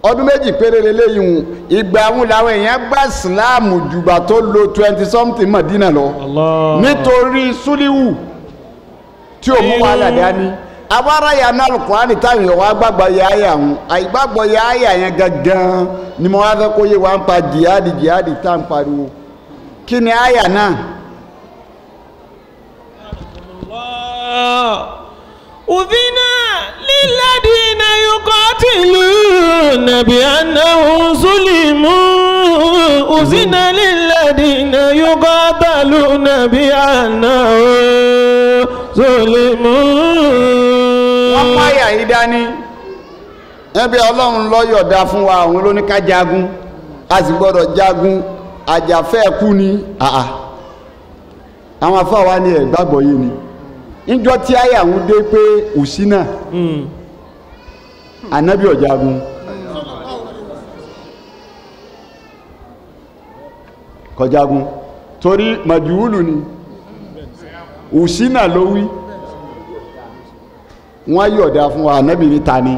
ọdún méjì péré lélẹ́yìn hùn ìgbà àwọn làwọn èèyàn gbà síláàmù jùgbà tó lo 20 something Mọ̀dínà lọ nítorí súlíwù tí ò mú wàhálà dání abára yà ní Al-Qur'ani táwọn èèyàn wá gbàgbọ́ yà áyà hùn àìgbàgbọ́ yà áyà yẹn gangan ni mo wá fẹ́ kó yé wa ń pa jihadi jihadi tá à ń pariwo. Kí ni àyà náà? أذن للذين يقاتلون بأنهم ظلموا أذن للذين يقاتلون بأنهم ظلموا. Wọ́n mú àyà yìí dání. Ẹbí Ọlọ́run ló yọ̀ǹda fún wa, òun ló ní ká jagun, a sì gbọ́dọ̀ jagun, àjàfẹ́ kú ni. Àwọn afáwa ni ẹ̀ gbàgbọ́ yìí ni. Níjọ́ tí àyà ń dé pé òsínà ànábì ọ̀jagun kọjagun torí màjúwùlù ni òsínà ló wí. Wọ́n yọ̀dá fún wa, ànábì ní ta ni.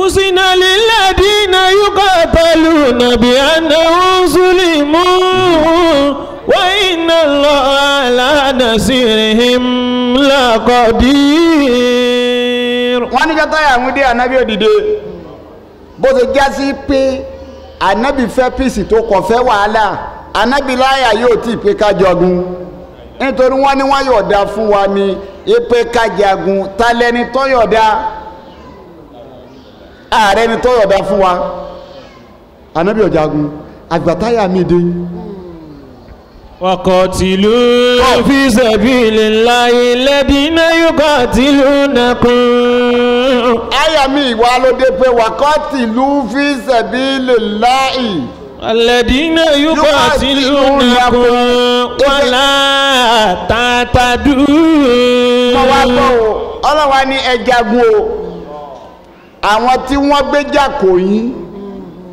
أذن للذين يقاتلون بأنهم ظلموا وإن الله على نصيرهم لقدير. Wọ́n ní jọ́tà àwọn dé ànábì òdìdé bó ṣe já sí pé ànábì fẹ́ píìsì tó kọ̀ fẹ́ wàhálà, ànábì láyà yóò tí ì pé ká jagun nítorí wọ́n ní wọ́n yọ̀ọ̀dá fún wa ní pé ká jagun. Ta lẹni tó yọ̀ọ̀dá? Ààrẹ ni tó yọ̀ọ̀dá fún wa. Ànábì ọ̀jagun àgbàtáyà mi dé. وقاتلوا في سبيل الله الذين يقاتلونكم. Àyà mi ìwà ló dé pé وقاتلوا في سبيل الله الذين يقاتلونكم ولا تعتدوا. Wọ́n wá gbọ́ o, ọlọ́wà ní ẹ jagun o, àwọn tí wọ́n gbé jà kò yín.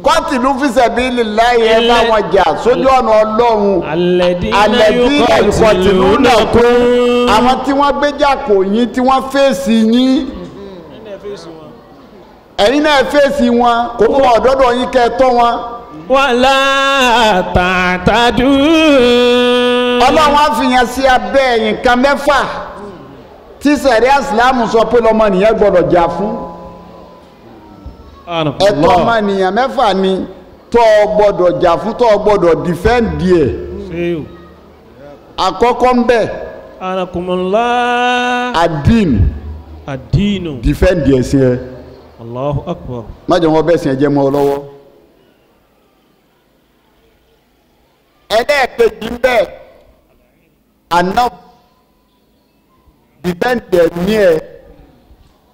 Kọ́tìlú fisabilillahi ẹ bá wọn jà sójú ọ̀nà Ọlọ́run. Alladhina yuqatilunakum. Àwọn tí wọ́n gbé jà kò yín, tí wọ́n fèsì yín, ẹ̀yin náà fèsì wọn, kò fún ọ̀dọ́dọ̀ yín kẹ́ ẹ tọ́ wọn. Wala ta'tadu. Ọlọ́run á fi yẹn sí abẹ́ nǹkan mẹ́fà tí sẹ̀ríà Ìsìlámù sọ pé lọ́mọnìyàn gbọ́dọ̀ jà fún. Ẹ̀tọ́ ọmọnìyàn mẹ́fà ni tó o gbọ́dọ̀ jà fún, tó o gbọ́dọ̀ dìfẹ́ǹdì ẹ̀. Àkọ́kọ́ ń bẹ̀, àdín, dìfẹ́ǹdì ẹ̀sìn ẹ̀. Allahu Akbar. Má jẹ́ wọn bẹ́ẹ̀ sìn ẹ jẹ́ mọ́ ọ lọ́wọ́. Ẹlẹ́ẹ̀kejì ń bẹ̀, àná, dìfẹ́ǹdì ẹ̀mí ẹ̀,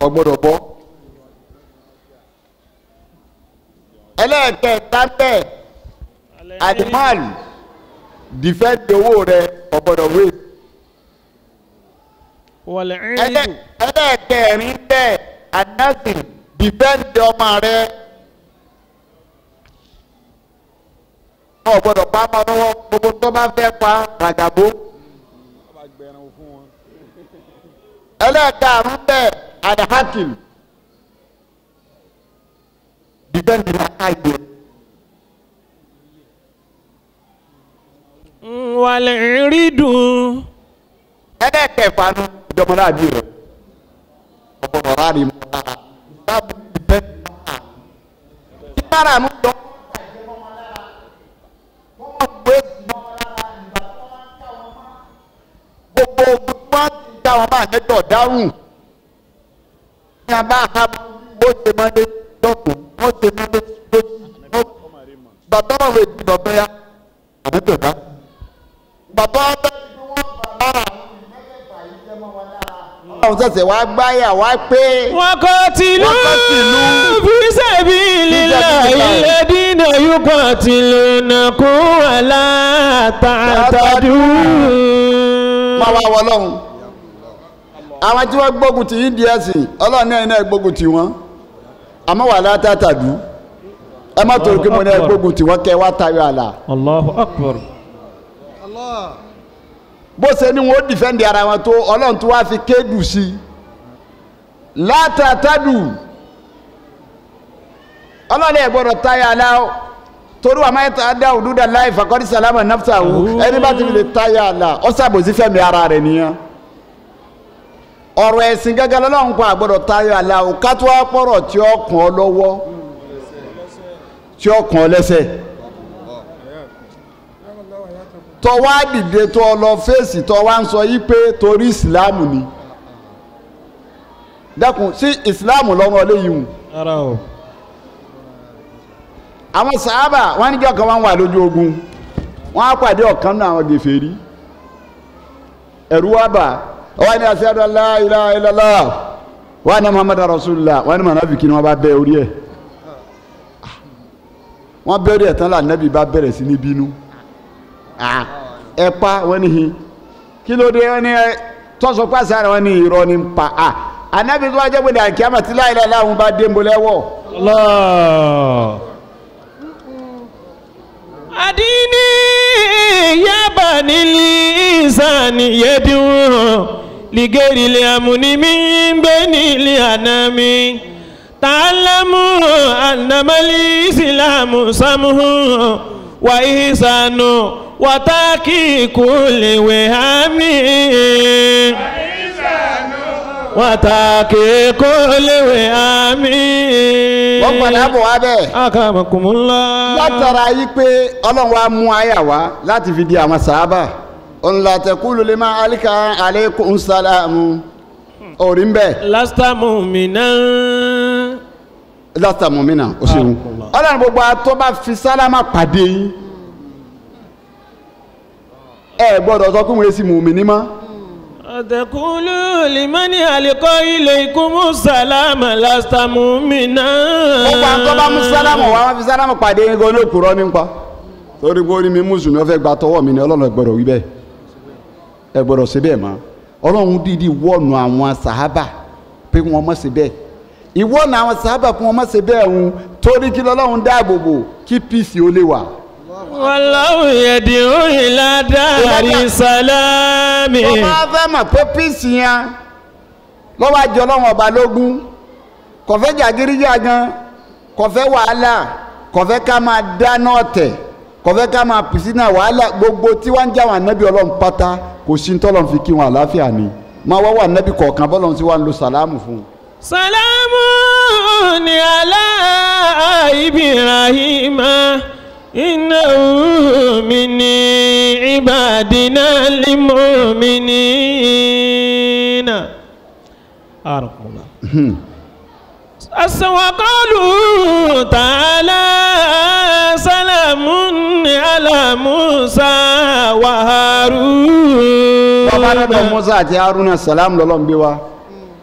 ò gbọ́dọ̀ bọ́. Ẹlẹ́ẹ̀kẹta bẹ́ẹ̀, àdìmọ́àlì, dìfẹ́ǹdì owó rẹ, ò gbọ́dọ̀ wé. Ẹlẹ́ẹ̀kẹrin bẹ́ẹ̀, ànásì, dìfẹ́ǹdì ọmọ rẹ, ò gbọ́dọ̀ pa ọmọ lọ́wọ́, gbogbo tó bá fẹ́ pa ràgàbó. Ẹlẹ́ẹ̀karùn-ún bẹ́ẹ̀, àdìhákìm, dìfẹ́ǹdì làkàyè. Wal-iridu. Ẹlẹ́ẹ̀kẹfà nu ìjọmọláàbí rẹ̀, ọ̀pọ̀lọpọ̀ ráàlì mọ́ lára báwo dìfẹ́ǹdì náà ìbára mú lọ. Gbogbo ogun wọn ti dá wọn bá àjẹjọ dáhùn ní abá ha bó ṣe máa dé dọ́kun wọ́n ṣe máa dé dọ́kun. Bàbá wọn lè di bàbá ya àbí bàbá bàbá wọn bá wọn bá àwọn ṣẹ̀ṣẹ̀ wá gbáyà wá pé. وقاتلوا في سبيل الله الذين يقاتلونكم ولا تعتدوا. Máa wá wọ Ọlọ́run. Àwọn tí wọ́n gbógun ti yín díẹ̀ sí Ọlọ́run náà iná gbógun ti wọ́n, àmọ́ wà látàtàdú ẹ má torí pé mo ní ẹ gbógun ti wọ́n kẹ́ wá tayọ àlà. Allahu Akbar. Bó ṣe ni wọn ó dìfẹ́ǹdì ara wọn tó, Ọlọ́run tó wá fi kéèdù sí i látàtàdù. Ọlọ́run ẹ̀ gbọ́dọ̀ tayọ àlà o, torí wàá máa ta dá òdúdà láì fàkọ́dí sàlámà náfà wò, ẹni bá ti fi lè tayọ àlà ó ṣàbòsí fẹ́mi ara rẹ̀ nìyẹn. Ọ̀rọ̀ ẹ̀sìn gẹ́gẹ́ lọ́lọ́run kọ́ àgbọ́dọ̀ tayọ àlà o, ká tó wá pọ̀rọ̀ tí ó kàn ọ́ lọ́wọ́. tí ó kàn lẹ́sẹ̀ tó wá dìde tó lọ fèsì tó wá ń sọ yí pé torí ìsìláàmù ni dákun sí ìsìláàmù lọ́rùn ọlẹ́yìn hùn. Àwọn sàábà wọ́n níjọ́ kan wọ́n wà lójú ogun wọ́n á pàdé ọ̀kan náà àwọn gèfèrí ẹ̀rú wá bà wọ́n ní ashhadu an la ilaha illallah wọ́n ní muhammadu rasulullah wọ́n ní mọ̀nàfíkì ni wọ́n bá bẹ́ orí ẹ̀ wọ́n bẹ́ orí ẹ̀ tán lànàbí bá bẹ̀rẹ̀ sí ní bínú ẹ pa wọ́n ní hin kí ló dé wọ́n ní tọ́sọ pàṣẹ rẹ̀ wọ́n ní irọ́ ní pa á ànábì tó wá jẹ́ gbẹ̀dẹ̀ àkíyàmà tí la ilaha illallah bá dé nbolẹ́wọ̀. Allah. Adini yaba nili insani yediun ligeri li amuni min beni li anami ta'allamu annama li islamu samuhu wa ihsanu wa taqiqu li wahami wa taqiqu li wahami. Wọ́n padà bọ̀ wá bẹ́ẹ̀. Akramakumullah. Látara yí pé ọlọ́run wa mú àyà wá láti fi di àwọn sàábà. Òun la taqulu liman alika alaykum salamu. Orí ń bẹ̀. Lasta mu'minan. Lasta mu'minan o ṣeun. Ọlọ́run gbogbo àtọ́ bá fi sálámà pàdé yín. Ẹ gbọ́dọ̀ sọ pé wọ́n sì mùmíní mọ́. Àtẹ̀kùlù limani àlìkọ́ ilé ikú sálámà lásìtà múmínà. Ó pa ń tọ́ bá mú sálámù wá wọ́n fi sálámù pàdé yín gan olóòkúrọ́ nípa. Torí pé ó ní mi mùsùlùmí ó fẹ́ gba tọwọ́ mi ni ọlọ́run gbọ́dọ̀ wí bẹ́ẹ̀. Ẹ gbọ́dọ̀ ṣe bẹ́ẹ̀ mọ́. Ọlọ́run dídì wọ́ọ̀nù àwọn sàhábà pé wọ́n má ṣe bẹ́ẹ̀. Ìwọ́ọ̀nù àwọn sàhábà pé wọ́n má ṣe bẹ́ẹ̀ ń torí kí lọ́lọ́run dáàbò bò kí píìsì ó lè wà. Wallahu yad'u ila dari salami. Tó bá fẹ́ mọ̀ pé píìsì yẹn lọ́wọ́ àjọ ọlọ́run ọba lógún kò fẹ́ jàgídíjàgan kò fẹ́ wàhálà kò fẹ́ ká máa dáná ọ̀tẹ̀ kò fẹ́ ká máa pìsí náà wàhálà gbogbo tí wọ́n ń jẹ́ àwọn ànábì ọlọ́run pátá kò sí ní tọ́lọ́run fi kí wọn àlàáfíà ni máa wá wà ànábì kọ̀ọ̀kan bọ́lọ́run tí wọ́n ń lo sàlámù fún un. Sàlámù ni alá Ibrahima. Innahu min ibadina al-mu'minina. Arakumullah. Wa qalu ta'ala salamun ala Musa wa Harun. Bàbá lọ́dọ̀ Musa àti Haruna salam lọ́lọ́ ń gbé wa.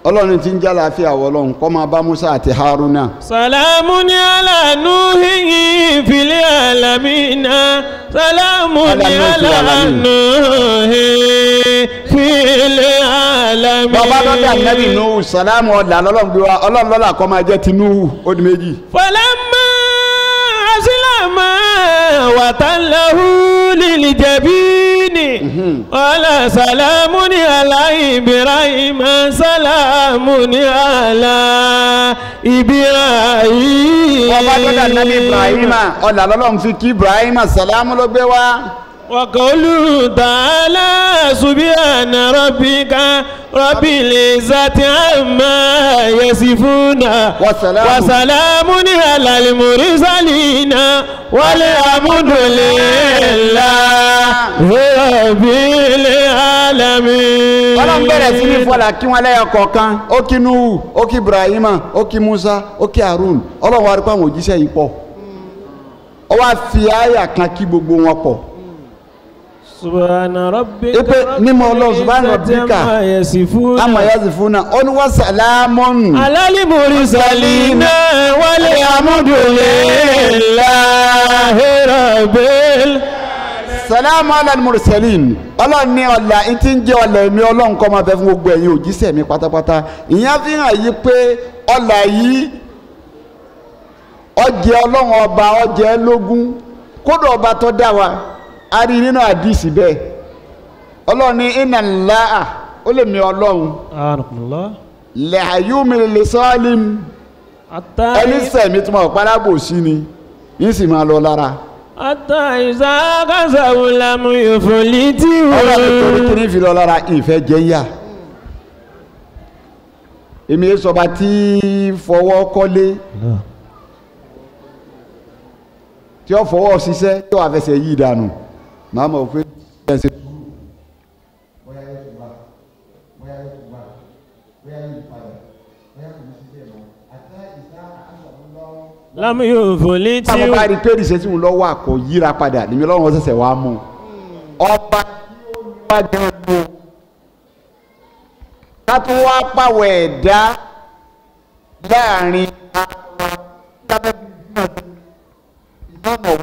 Ọlọ́run tí ń jẹ́ àlàáfíà wọlọ́run kó máa bá Musa àti Haruna. Salamun ala Nuhi fil alamina. Salamun ala Nuhi fil alamin. Bàbá lọ́dọ̀ ànábì Nuhu sàlámù ọ̀là lọ́lọ́run gbé wa ọlọ́run lọ́lá kó máa jẹ́ ti Nuhu ó di méjì. Falamma aslama wa tallahu lil jabini. Wala salamun ala Ibrahim salamun ala Ibrahim. Bàbá lọ́dọ̀ ànábì Ibrahim ọ̀là lọ́lọ́run fi kí Ibrahim sàlámù ló gbé wá. Wa qawlu ta'ala subhana rabbika rabbil izzati amma yasifuna wa salamun alal mursalina walhamdulillahi rabbil alamin. Ọlọ́run bẹ̀rẹ̀ sí ní fọlá kí wọ́n lẹ́yọ kọ̀ọ̀kan ó kí Nuhu ó kí Ibrahima ó kí Musa ó kí Harun ọlọ́run wá rí pé àwọn òjíṣẹ́ yìí pọ̀ ó wá fi àyà kan kí gbogbo wọn pọ̀. Subhana rabbika ipe mímọ́ Ọlọ́run subhana rabbika amma yasifuna ó ní wa salamun alal mursalina walhamdulillahi rabbil salamu alal mursalin. Ọlọ́run ní ọ̀la tí ń jẹ́ ọ̀la ẹ̀mí Ọlọ́run kó máa bẹ fún gbogbo ẹ̀yin òjíṣẹ́ mi pátápátá. Ìyẹn fi hàn yí pé ọ̀la yìí ó jẹ́ Ọlọ́run ọba ó jẹ́ lógún kódà ọba tó dá wa a rí nínú àdìsí bẹ́ẹ̀. Ọlọ́run ní inna Allaha ó lè mi Ọlọ́run lẹ́yùmí lè sọ́ọ́lìm ẹni sẹ̀mí tí mo parábò sí ni yín sì máa lọ lára. Ata ìsákàsàwò lamu ìfòlì tí wọ́n. Ọlọ́run torí kí ní fi lọ lára ìfẹ́ jẹ́ yá. Èmi sọba tí fọwọ́ kọ́lé. tí ó fọwọ́ ṣiṣẹ́ tí ó wà fẹsẹ̀ yí ìdànù màá mọ̀ pé ẹ̀ ṣe. Bóyá yóò tún wá, bóyá yóò tún wá, bóyá yóò padà, bóyá kò ní ṣiṣẹ́ mọ́ àti ìsá àṣà lọ́wọ́. Lámú yóò fò létí. Táwọn bá rí pé ìṣesí òun lọ́wọ́ àkọ́ yíra padà lèmi lọ́wọ́ ṣẹ̀ṣẹ̀ wá mú un. Ọba tí ó ní wá jẹun ló. Ká tó wá pàwọ̀ ẹ̀dá láàrin àwọn ìdáná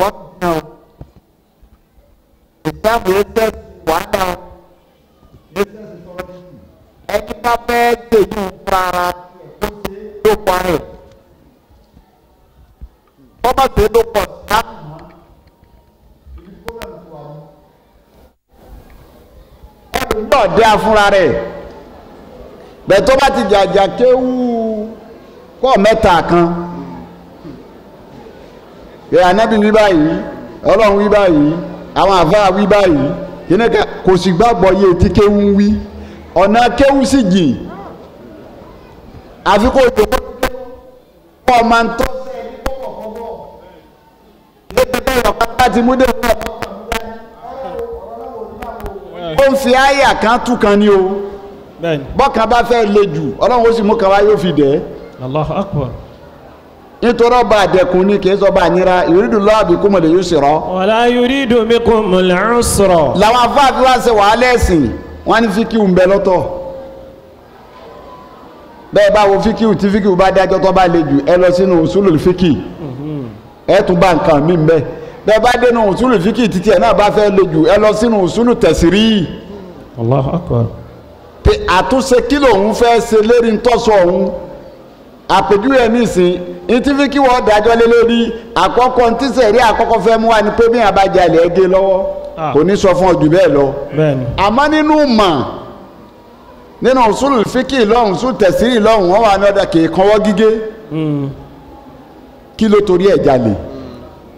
wọ́n náà ìsáàmù ẹsẹ̀ wàhálà ẹni bá fẹ́ tèjú para ló parẹ́ bọ́bá tó ló pọ̀ sáà. Ẹ̀rù náà dé afúnra rẹ̀ bẹ́ẹ̀ tó bá ti jàjà kéwú kọ́ mẹ́ta kan Ànábì wí báyìí, Ọlọ́run wí báyìí, àwọn àfáà wí báyìí, kíníkà kò sì gbàgbọ́ yé tí kéwú ń wí, ọ̀nà kéwú sì jìn àfi kó jòkó kó ọmọ ń tọ́ láti mú dé ó ń fi àyà kan tú kan ní o, bọ́kan bá fẹ́ le jù Ọlọ́run ó sì mú kan wá yóò fi dẹ̀. Allahu Akbar. Nítorí ọba àdẹkùn ni kì í sọba ànira, yuridu Allahu bikumul yusra. Wala yuridu bikumul usra. Làwọn afáàfin wá ṣe wàhálà ẹ̀sìn wọn ní fíkìú ń bẹ lọ́tọ̀. Bẹ́ẹ̀ bá wo fíkìú tí fíkìú bá dájọ́ tó bá le jù ẹ lọ sínú usulul fíkì, ẹ tún bá nǹkan mí bẹ́ẹ̀. Bẹ́ẹ̀ bá dénú usulul fíkì títí ẹ̀ náà bá fẹ́ le jù ẹ lọ sínú usulu tẹ̀sírí. Allahu Akbar. Pé àtúnṣe kí lòun fẹ́ ṣe lérí ntọ́sọ òun àpèjúwe nísìn ìtí fi kí wọ́n dájọ́ lé lórí àkọ́kọ́ ntí sẹ̀rí àkọ́kọ́ fẹ́ mú wa ni pé bí yàn bá jalè ẹ gé lọ́wọ́ kò ní sọ fún ọ jù bẹ́ẹ̀ lọ. Àmọ́ nínú mọ̀ nínú usulul fíkì lọ́hùn usul tẹ̀sírì lọ́hùn wọ́n wà ní ọ̀dà kì í kanwọ́ gígé. Kí ló torí ẹ̀ jalè?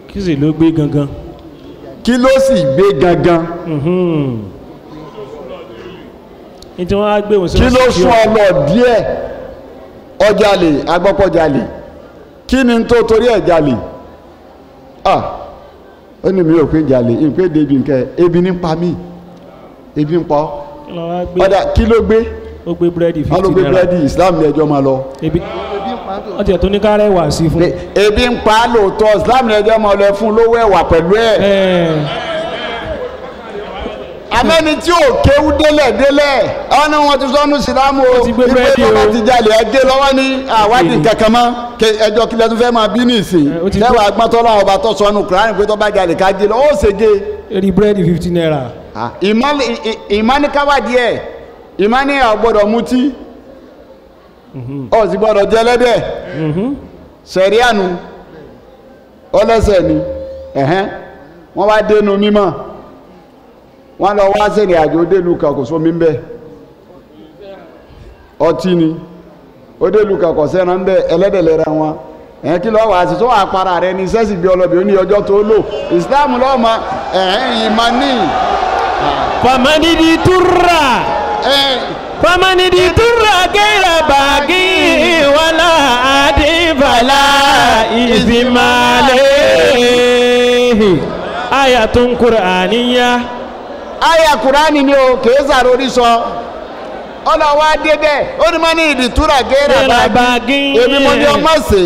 Kí sì ló gbé gangan? Kí ló sì gbé gangan? Kí ló sún ọ lọ díẹ̀? Ọjalè agbọ́pọ̀jalè, kí ni tó torí ẹ̀ jalè? Ó ní mi ò pé jalè, ìpè débi nǹkan ebi ní pa mí, ebi ń pa ọ̀dà kí ló gbé? Ó gbé búrẹ́dì 50 naira. Ó gbé búrẹ́dì, Islam ní ẹjọ́ máa lọ. Ebi wọ́n ti ẹ̀ tó ní kárẹ́ wà sí fún. Ebi ń pa lóòótọ́, Islam ní ẹjọ́ máa lọ fún lówó ẹ̀wà pẹ̀lú ẹ̀. Amẹ́ni tí ò kéwú délẹ̀ délẹ̀ ọ̀nà wọn ti sọ́nù sílámù o, ìgbé bàbá ti jalè ẹgé lọ́wọ́ ní àwádìí kankan mọ́, ẹjọ́ kílẹ̀ tó fẹ́ máa bí nìsín tẹ́wàá gbọ́ntọ́ lọ́wọ́ ọba tó sọnù Kùránì pé tó bá jalè ká gé lọ ó ṣègé. Eri búrẹ́dì 50 naira. Ìmánìkáwádìí ẹ̀, ìmánì ẹ̀ gbọ́dọ̀ mutí, ó sì gbọ́dọ̀ jẹ ẹlẹ́dẹ̀, sẹ̀ríànù ọlẹ́sẹ̀ ni wọ́n wá dénú mímọ́, wọ́n lọ wá sẹ́rìn àjò délu kan kò sómi ń bẹ, ọtí ni ó délu kan kò sẹ́ran ń bẹ, ẹlẹ́dẹ̀ lẹ́ra wọn ẹ̀hìn kí lọ́wọ́ àti tó wà para rẹ ní sẹ́sì bí ọlọ́bì ó ní ọjọ́ tó lò Islam lọ́mọ ẹ̀hìn ìmọ̀ ní. Famanidi turra famanidi turra gẹ́rẹ́ bàgí wàlá àdìbàlà ìzìmàlẹ̀ ayatun Qur'aniyya. Aya Kùránì ni o kìí sàrórí sọ, ọlọ́wọ́ adébẹ̀ ó ní mọ́ ní ìdìtúrà gẹ́rẹ́ bàgí èmi mo ní ọmọ sí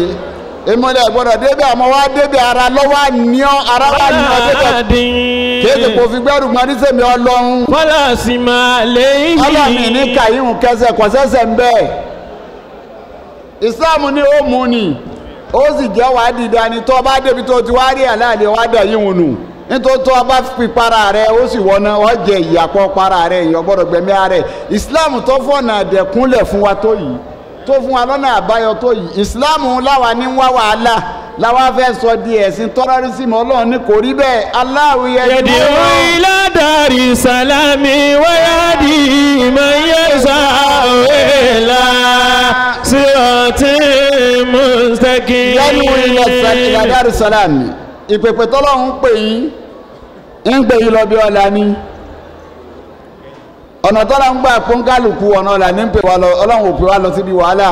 èmi mo ní ẹ̀gbọ́dọ̀ débẹ̀ àmọ́ wá débẹ̀ ara lọ́wọ́ àníọ́ ara wà ní ọdébẹ̀ kìí ṣe kò fi gbẹ́rù gbọ́n nísèmi ọlọ́run. Fọlá sì máa lé yìí. Ọlọ́run ní kàyíhùn kẹsẹ̀ kọ̀sẹ́sẹ̀ ń bẹ́ẹ̀. Ìsìláàmù ni ó mú ni ó sì jẹ́ wàá dìda ni tó o bá débi tó o ti wá rí àláàlẹ́ wàá dà yíhun nù nítorí tó o bá fi para rẹ ó sì wọná ọ jẹ ìyàpọ̀ para rẹ èèyàn gbọ́dọ̀ gbẹ̀mí ara rẹ. Islam tó fọ̀nà àdẹ̀kúnlẹ̀ fún wa tó yìí, tó fún wa lọ́nà àbáyọ tó yìí, Islam láwa ní wá wàhálà láwa fẹ́ sọ di ẹ̀sìn tọ́rọ́rísìmù. Ọlọ́run ní kò rí bẹ́ẹ̀. Allahu yad'u ila dari salami wa yahdi man yasha'u ila siratin mustaqim. Yad'u ila dari salami, ìpèpè tọ́lọ́run pè yín ń pè yín lọ bí ọ̀la ni ọ̀nà tọ́lọ́run gbà pọ́nkálùkù ọ̀nà ọ̀la ní ń pè wá lọ. Ọlọ́run ò pè wá lọ síbi wàhálà.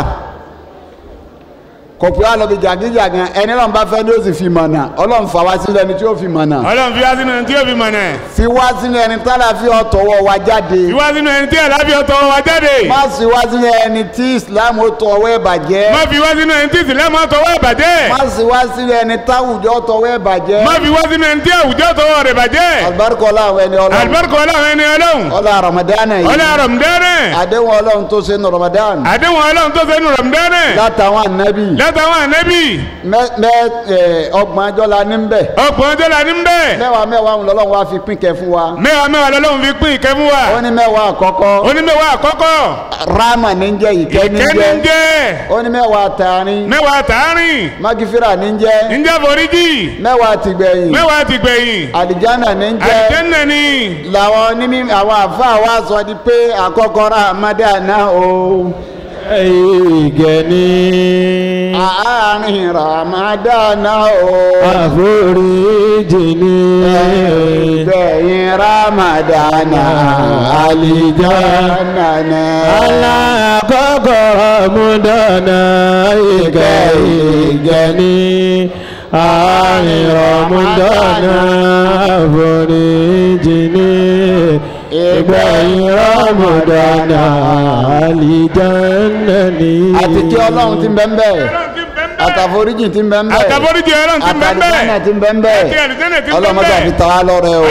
Kò pé wá lọ bí jàgídíjàgan ẹni Ọlọ́run bá fẹ́ ni ó sì fi mọ̀nà. Ọlọ́run fà wá sínú ẹni tí ó fi mọ̀nà. Ọlọ́run fi wá sínú ẹni tí ó fi mọ̀nà. Fi wá sínú ẹni tálàfíà ọ̀tọ̀wọ́ wa jáde. Fi wá sínú ẹni tí àlàáfíà ọ̀tọ̀wọ́ wa jáde. Má sì wá sínú ẹni tí Islam ó tọwọ́ ẹ̀ bàjẹ́. Má fi wá sínú ẹni tí Islam ó tọwọ́ ẹ̀ bàjẹ́. Má sì wá sínú ẹni táwùjọ tọwọ́ ẹ̀ bàjẹ́. Má fi wá sínú ẹni tí àwùjọ tọwọ́ rẹ̀ bàjẹ́. Àlùbáríkà ọlá àwọn ẹni Ọlọ́run. Àlùbáríkà ọlá àwọn ẹni Ọlọ́run. Ọlá Ramadan yìí. Ọlá Ramadan. Àdéhùn Ọlọ́run tó ṣe nù Ramadan. Àdéhùn Ọlọ́run tó ṣe nù Ramadan. Látàwọn ànábì. Látàwọn ànábì. Ọgbọ̀n ọjọ́ la ní bẹ̀. Ọgbọ̀n ọjọ́ la ní bẹ̀. Mẹ́wàá mẹ́wàá lọ́lọ́run wá fi pín kẹ́ fún wa. Mẹ́wàá mẹ́wàá lọ́lọ́run fi pín ìkẹ́ fún wa. Ó ní mẹ́wàá àkọ́kọ́. Ó ní mẹ́wàá àkọ́kọ́. Ráàmà ní jẹ́ ìkẹ́ ní jẹ́. Ìkẹ́ ní jẹ́. Ó ní mẹ́wàá tààrin. Mẹ́wàá tààrin. Magifira ní jẹ́. Ń jẹ́ foríjì. Mẹ́wàá tìgbẹ̀yìn. Mẹ́wàá tìgbẹ̀yìn. Àlìjánà ní jẹ́. Àlìjánà ní. Làwọn onímọ̀ àwọn àfáà wa sọ di pé àkọ́kọ́ Ramadana o. Ìgẹ̀ni. Àárín Ramadana o. Àforíjì ni. Ìgbẹ̀yìn Ramadana àlìjánà ni. Alákọ̀ọ́kọ́ Ramadana ìgẹ̀ni. Àárín Ramadana àforíjì ni. Ìgbẹ̀yìn Ramadana àlìjánà ni. Àti kí Ọlọ́run ti ń bẹ ń bẹ, àtàforíjì ti ń bẹ ń bẹ, àtàforíjì Ọlọ́run ti ń bẹ ń bẹ, àtàlìjánà ti ń bẹ ń bẹ, Ọlọ́run mọ́tò àfi ta wá lọ́rẹ o,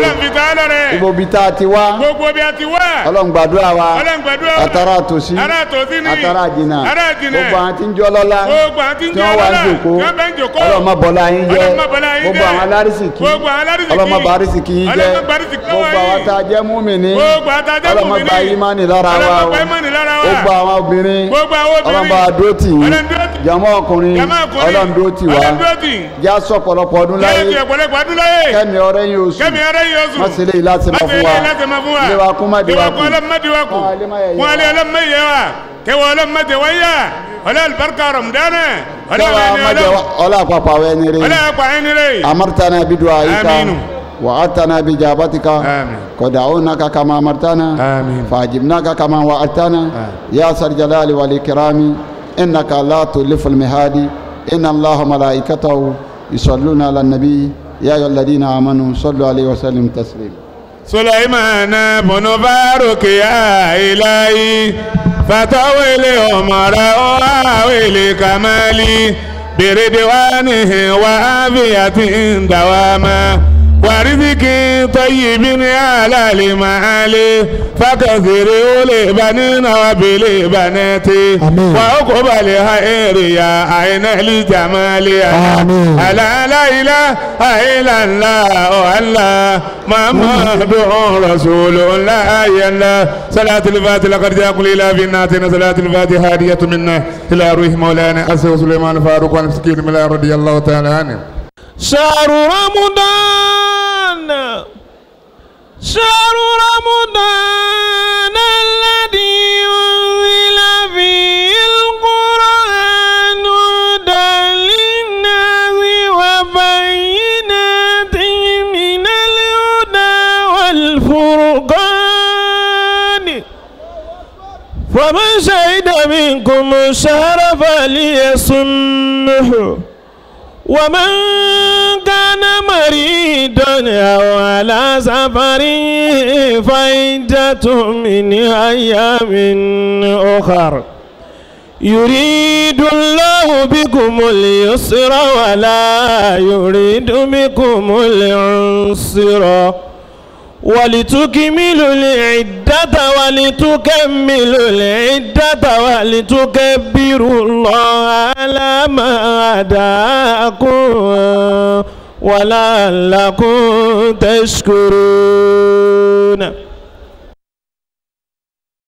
ibo bí tá a ti wá, gbogbo bí a ti wá, Ọlọ́run gbàdúrà wa, àtàrà àtòsí, àtàrà àjìnà, gbogbo àwọn tí ń jọ́ lọ́lá, tí wọ́n wà ń jòkó, Ọlọ́run má bọ́lá yín jẹ́, gbogbo àwọn alárísìkí, Ọlọ́run má bà àrísìkí yín jẹ́, gbogbo àwọn tá a jẹ́ múmìnì, Ọlọ́run má gba ìmánì lára wa o, gbogbo àwọn obìnrin, Ọlọ́run bá wa dúró tì yín, jàmọ́ ọkùnrin, Ọlọ́run dúró tì wá, já sọ ọ̀pọ̀lọpọ̀ ọdún láyé, kẹ́mi ọ̀rẹ́ yín oṣù, má ṣe léyìí láti máa fún wa, lé wa kú má di wa kú, wọn alẹ́ ọlọ́mọ yẹ wa, kẹwàá ọlọ́mọ tẹ wọ́n yá, ọlọ́ alibarika Ramadana, ọlọ́ àpapọ̀ àwọn ẹni rẹ̀, amartana bidu'aika وعدتنا بإجابتك قد دعوناك كما أمرتنا فأجبناك كما وعدتنا يا ذا الجلال والإكرام إنك لا تخلف الميعاد إن الله وملائكته يصلون على النبي يا أيها الذين آمنوا صلوا عليه وسلموا تسليما. سليمان بن فاروق يا إلهي فتول عمره وأول كمالي بردوانه وعافية دواما ورزق طيب على المعالي فكثر لبنين وبالبنات وعقب الخير يا عين الجمال ألا لا إله إلا الله الله محمد رسول الله يلا صلاة الفاتحة لقد جاءكم إلى في الناتنا صلاة الفاتحة هادية منا إلى روح مولانا أسر سليمان فاروق والمسكين من رضي الله تعالى عنه. شهر رمضان شهر رمضان الذي أنزل فيه القرآن هدى للناس وبينات من الهدى والفرقان فمن شهد منكم الشهر فليصمه ومن كان مريضا أو على سفر فعدة من أيام أخر يريد الله بكم اليسر ولا يريد بكم العسر ولتكملوا العدة ولتكملوا العدة ولتكبروا الله على ما هداكم ولعلكم تشكرون.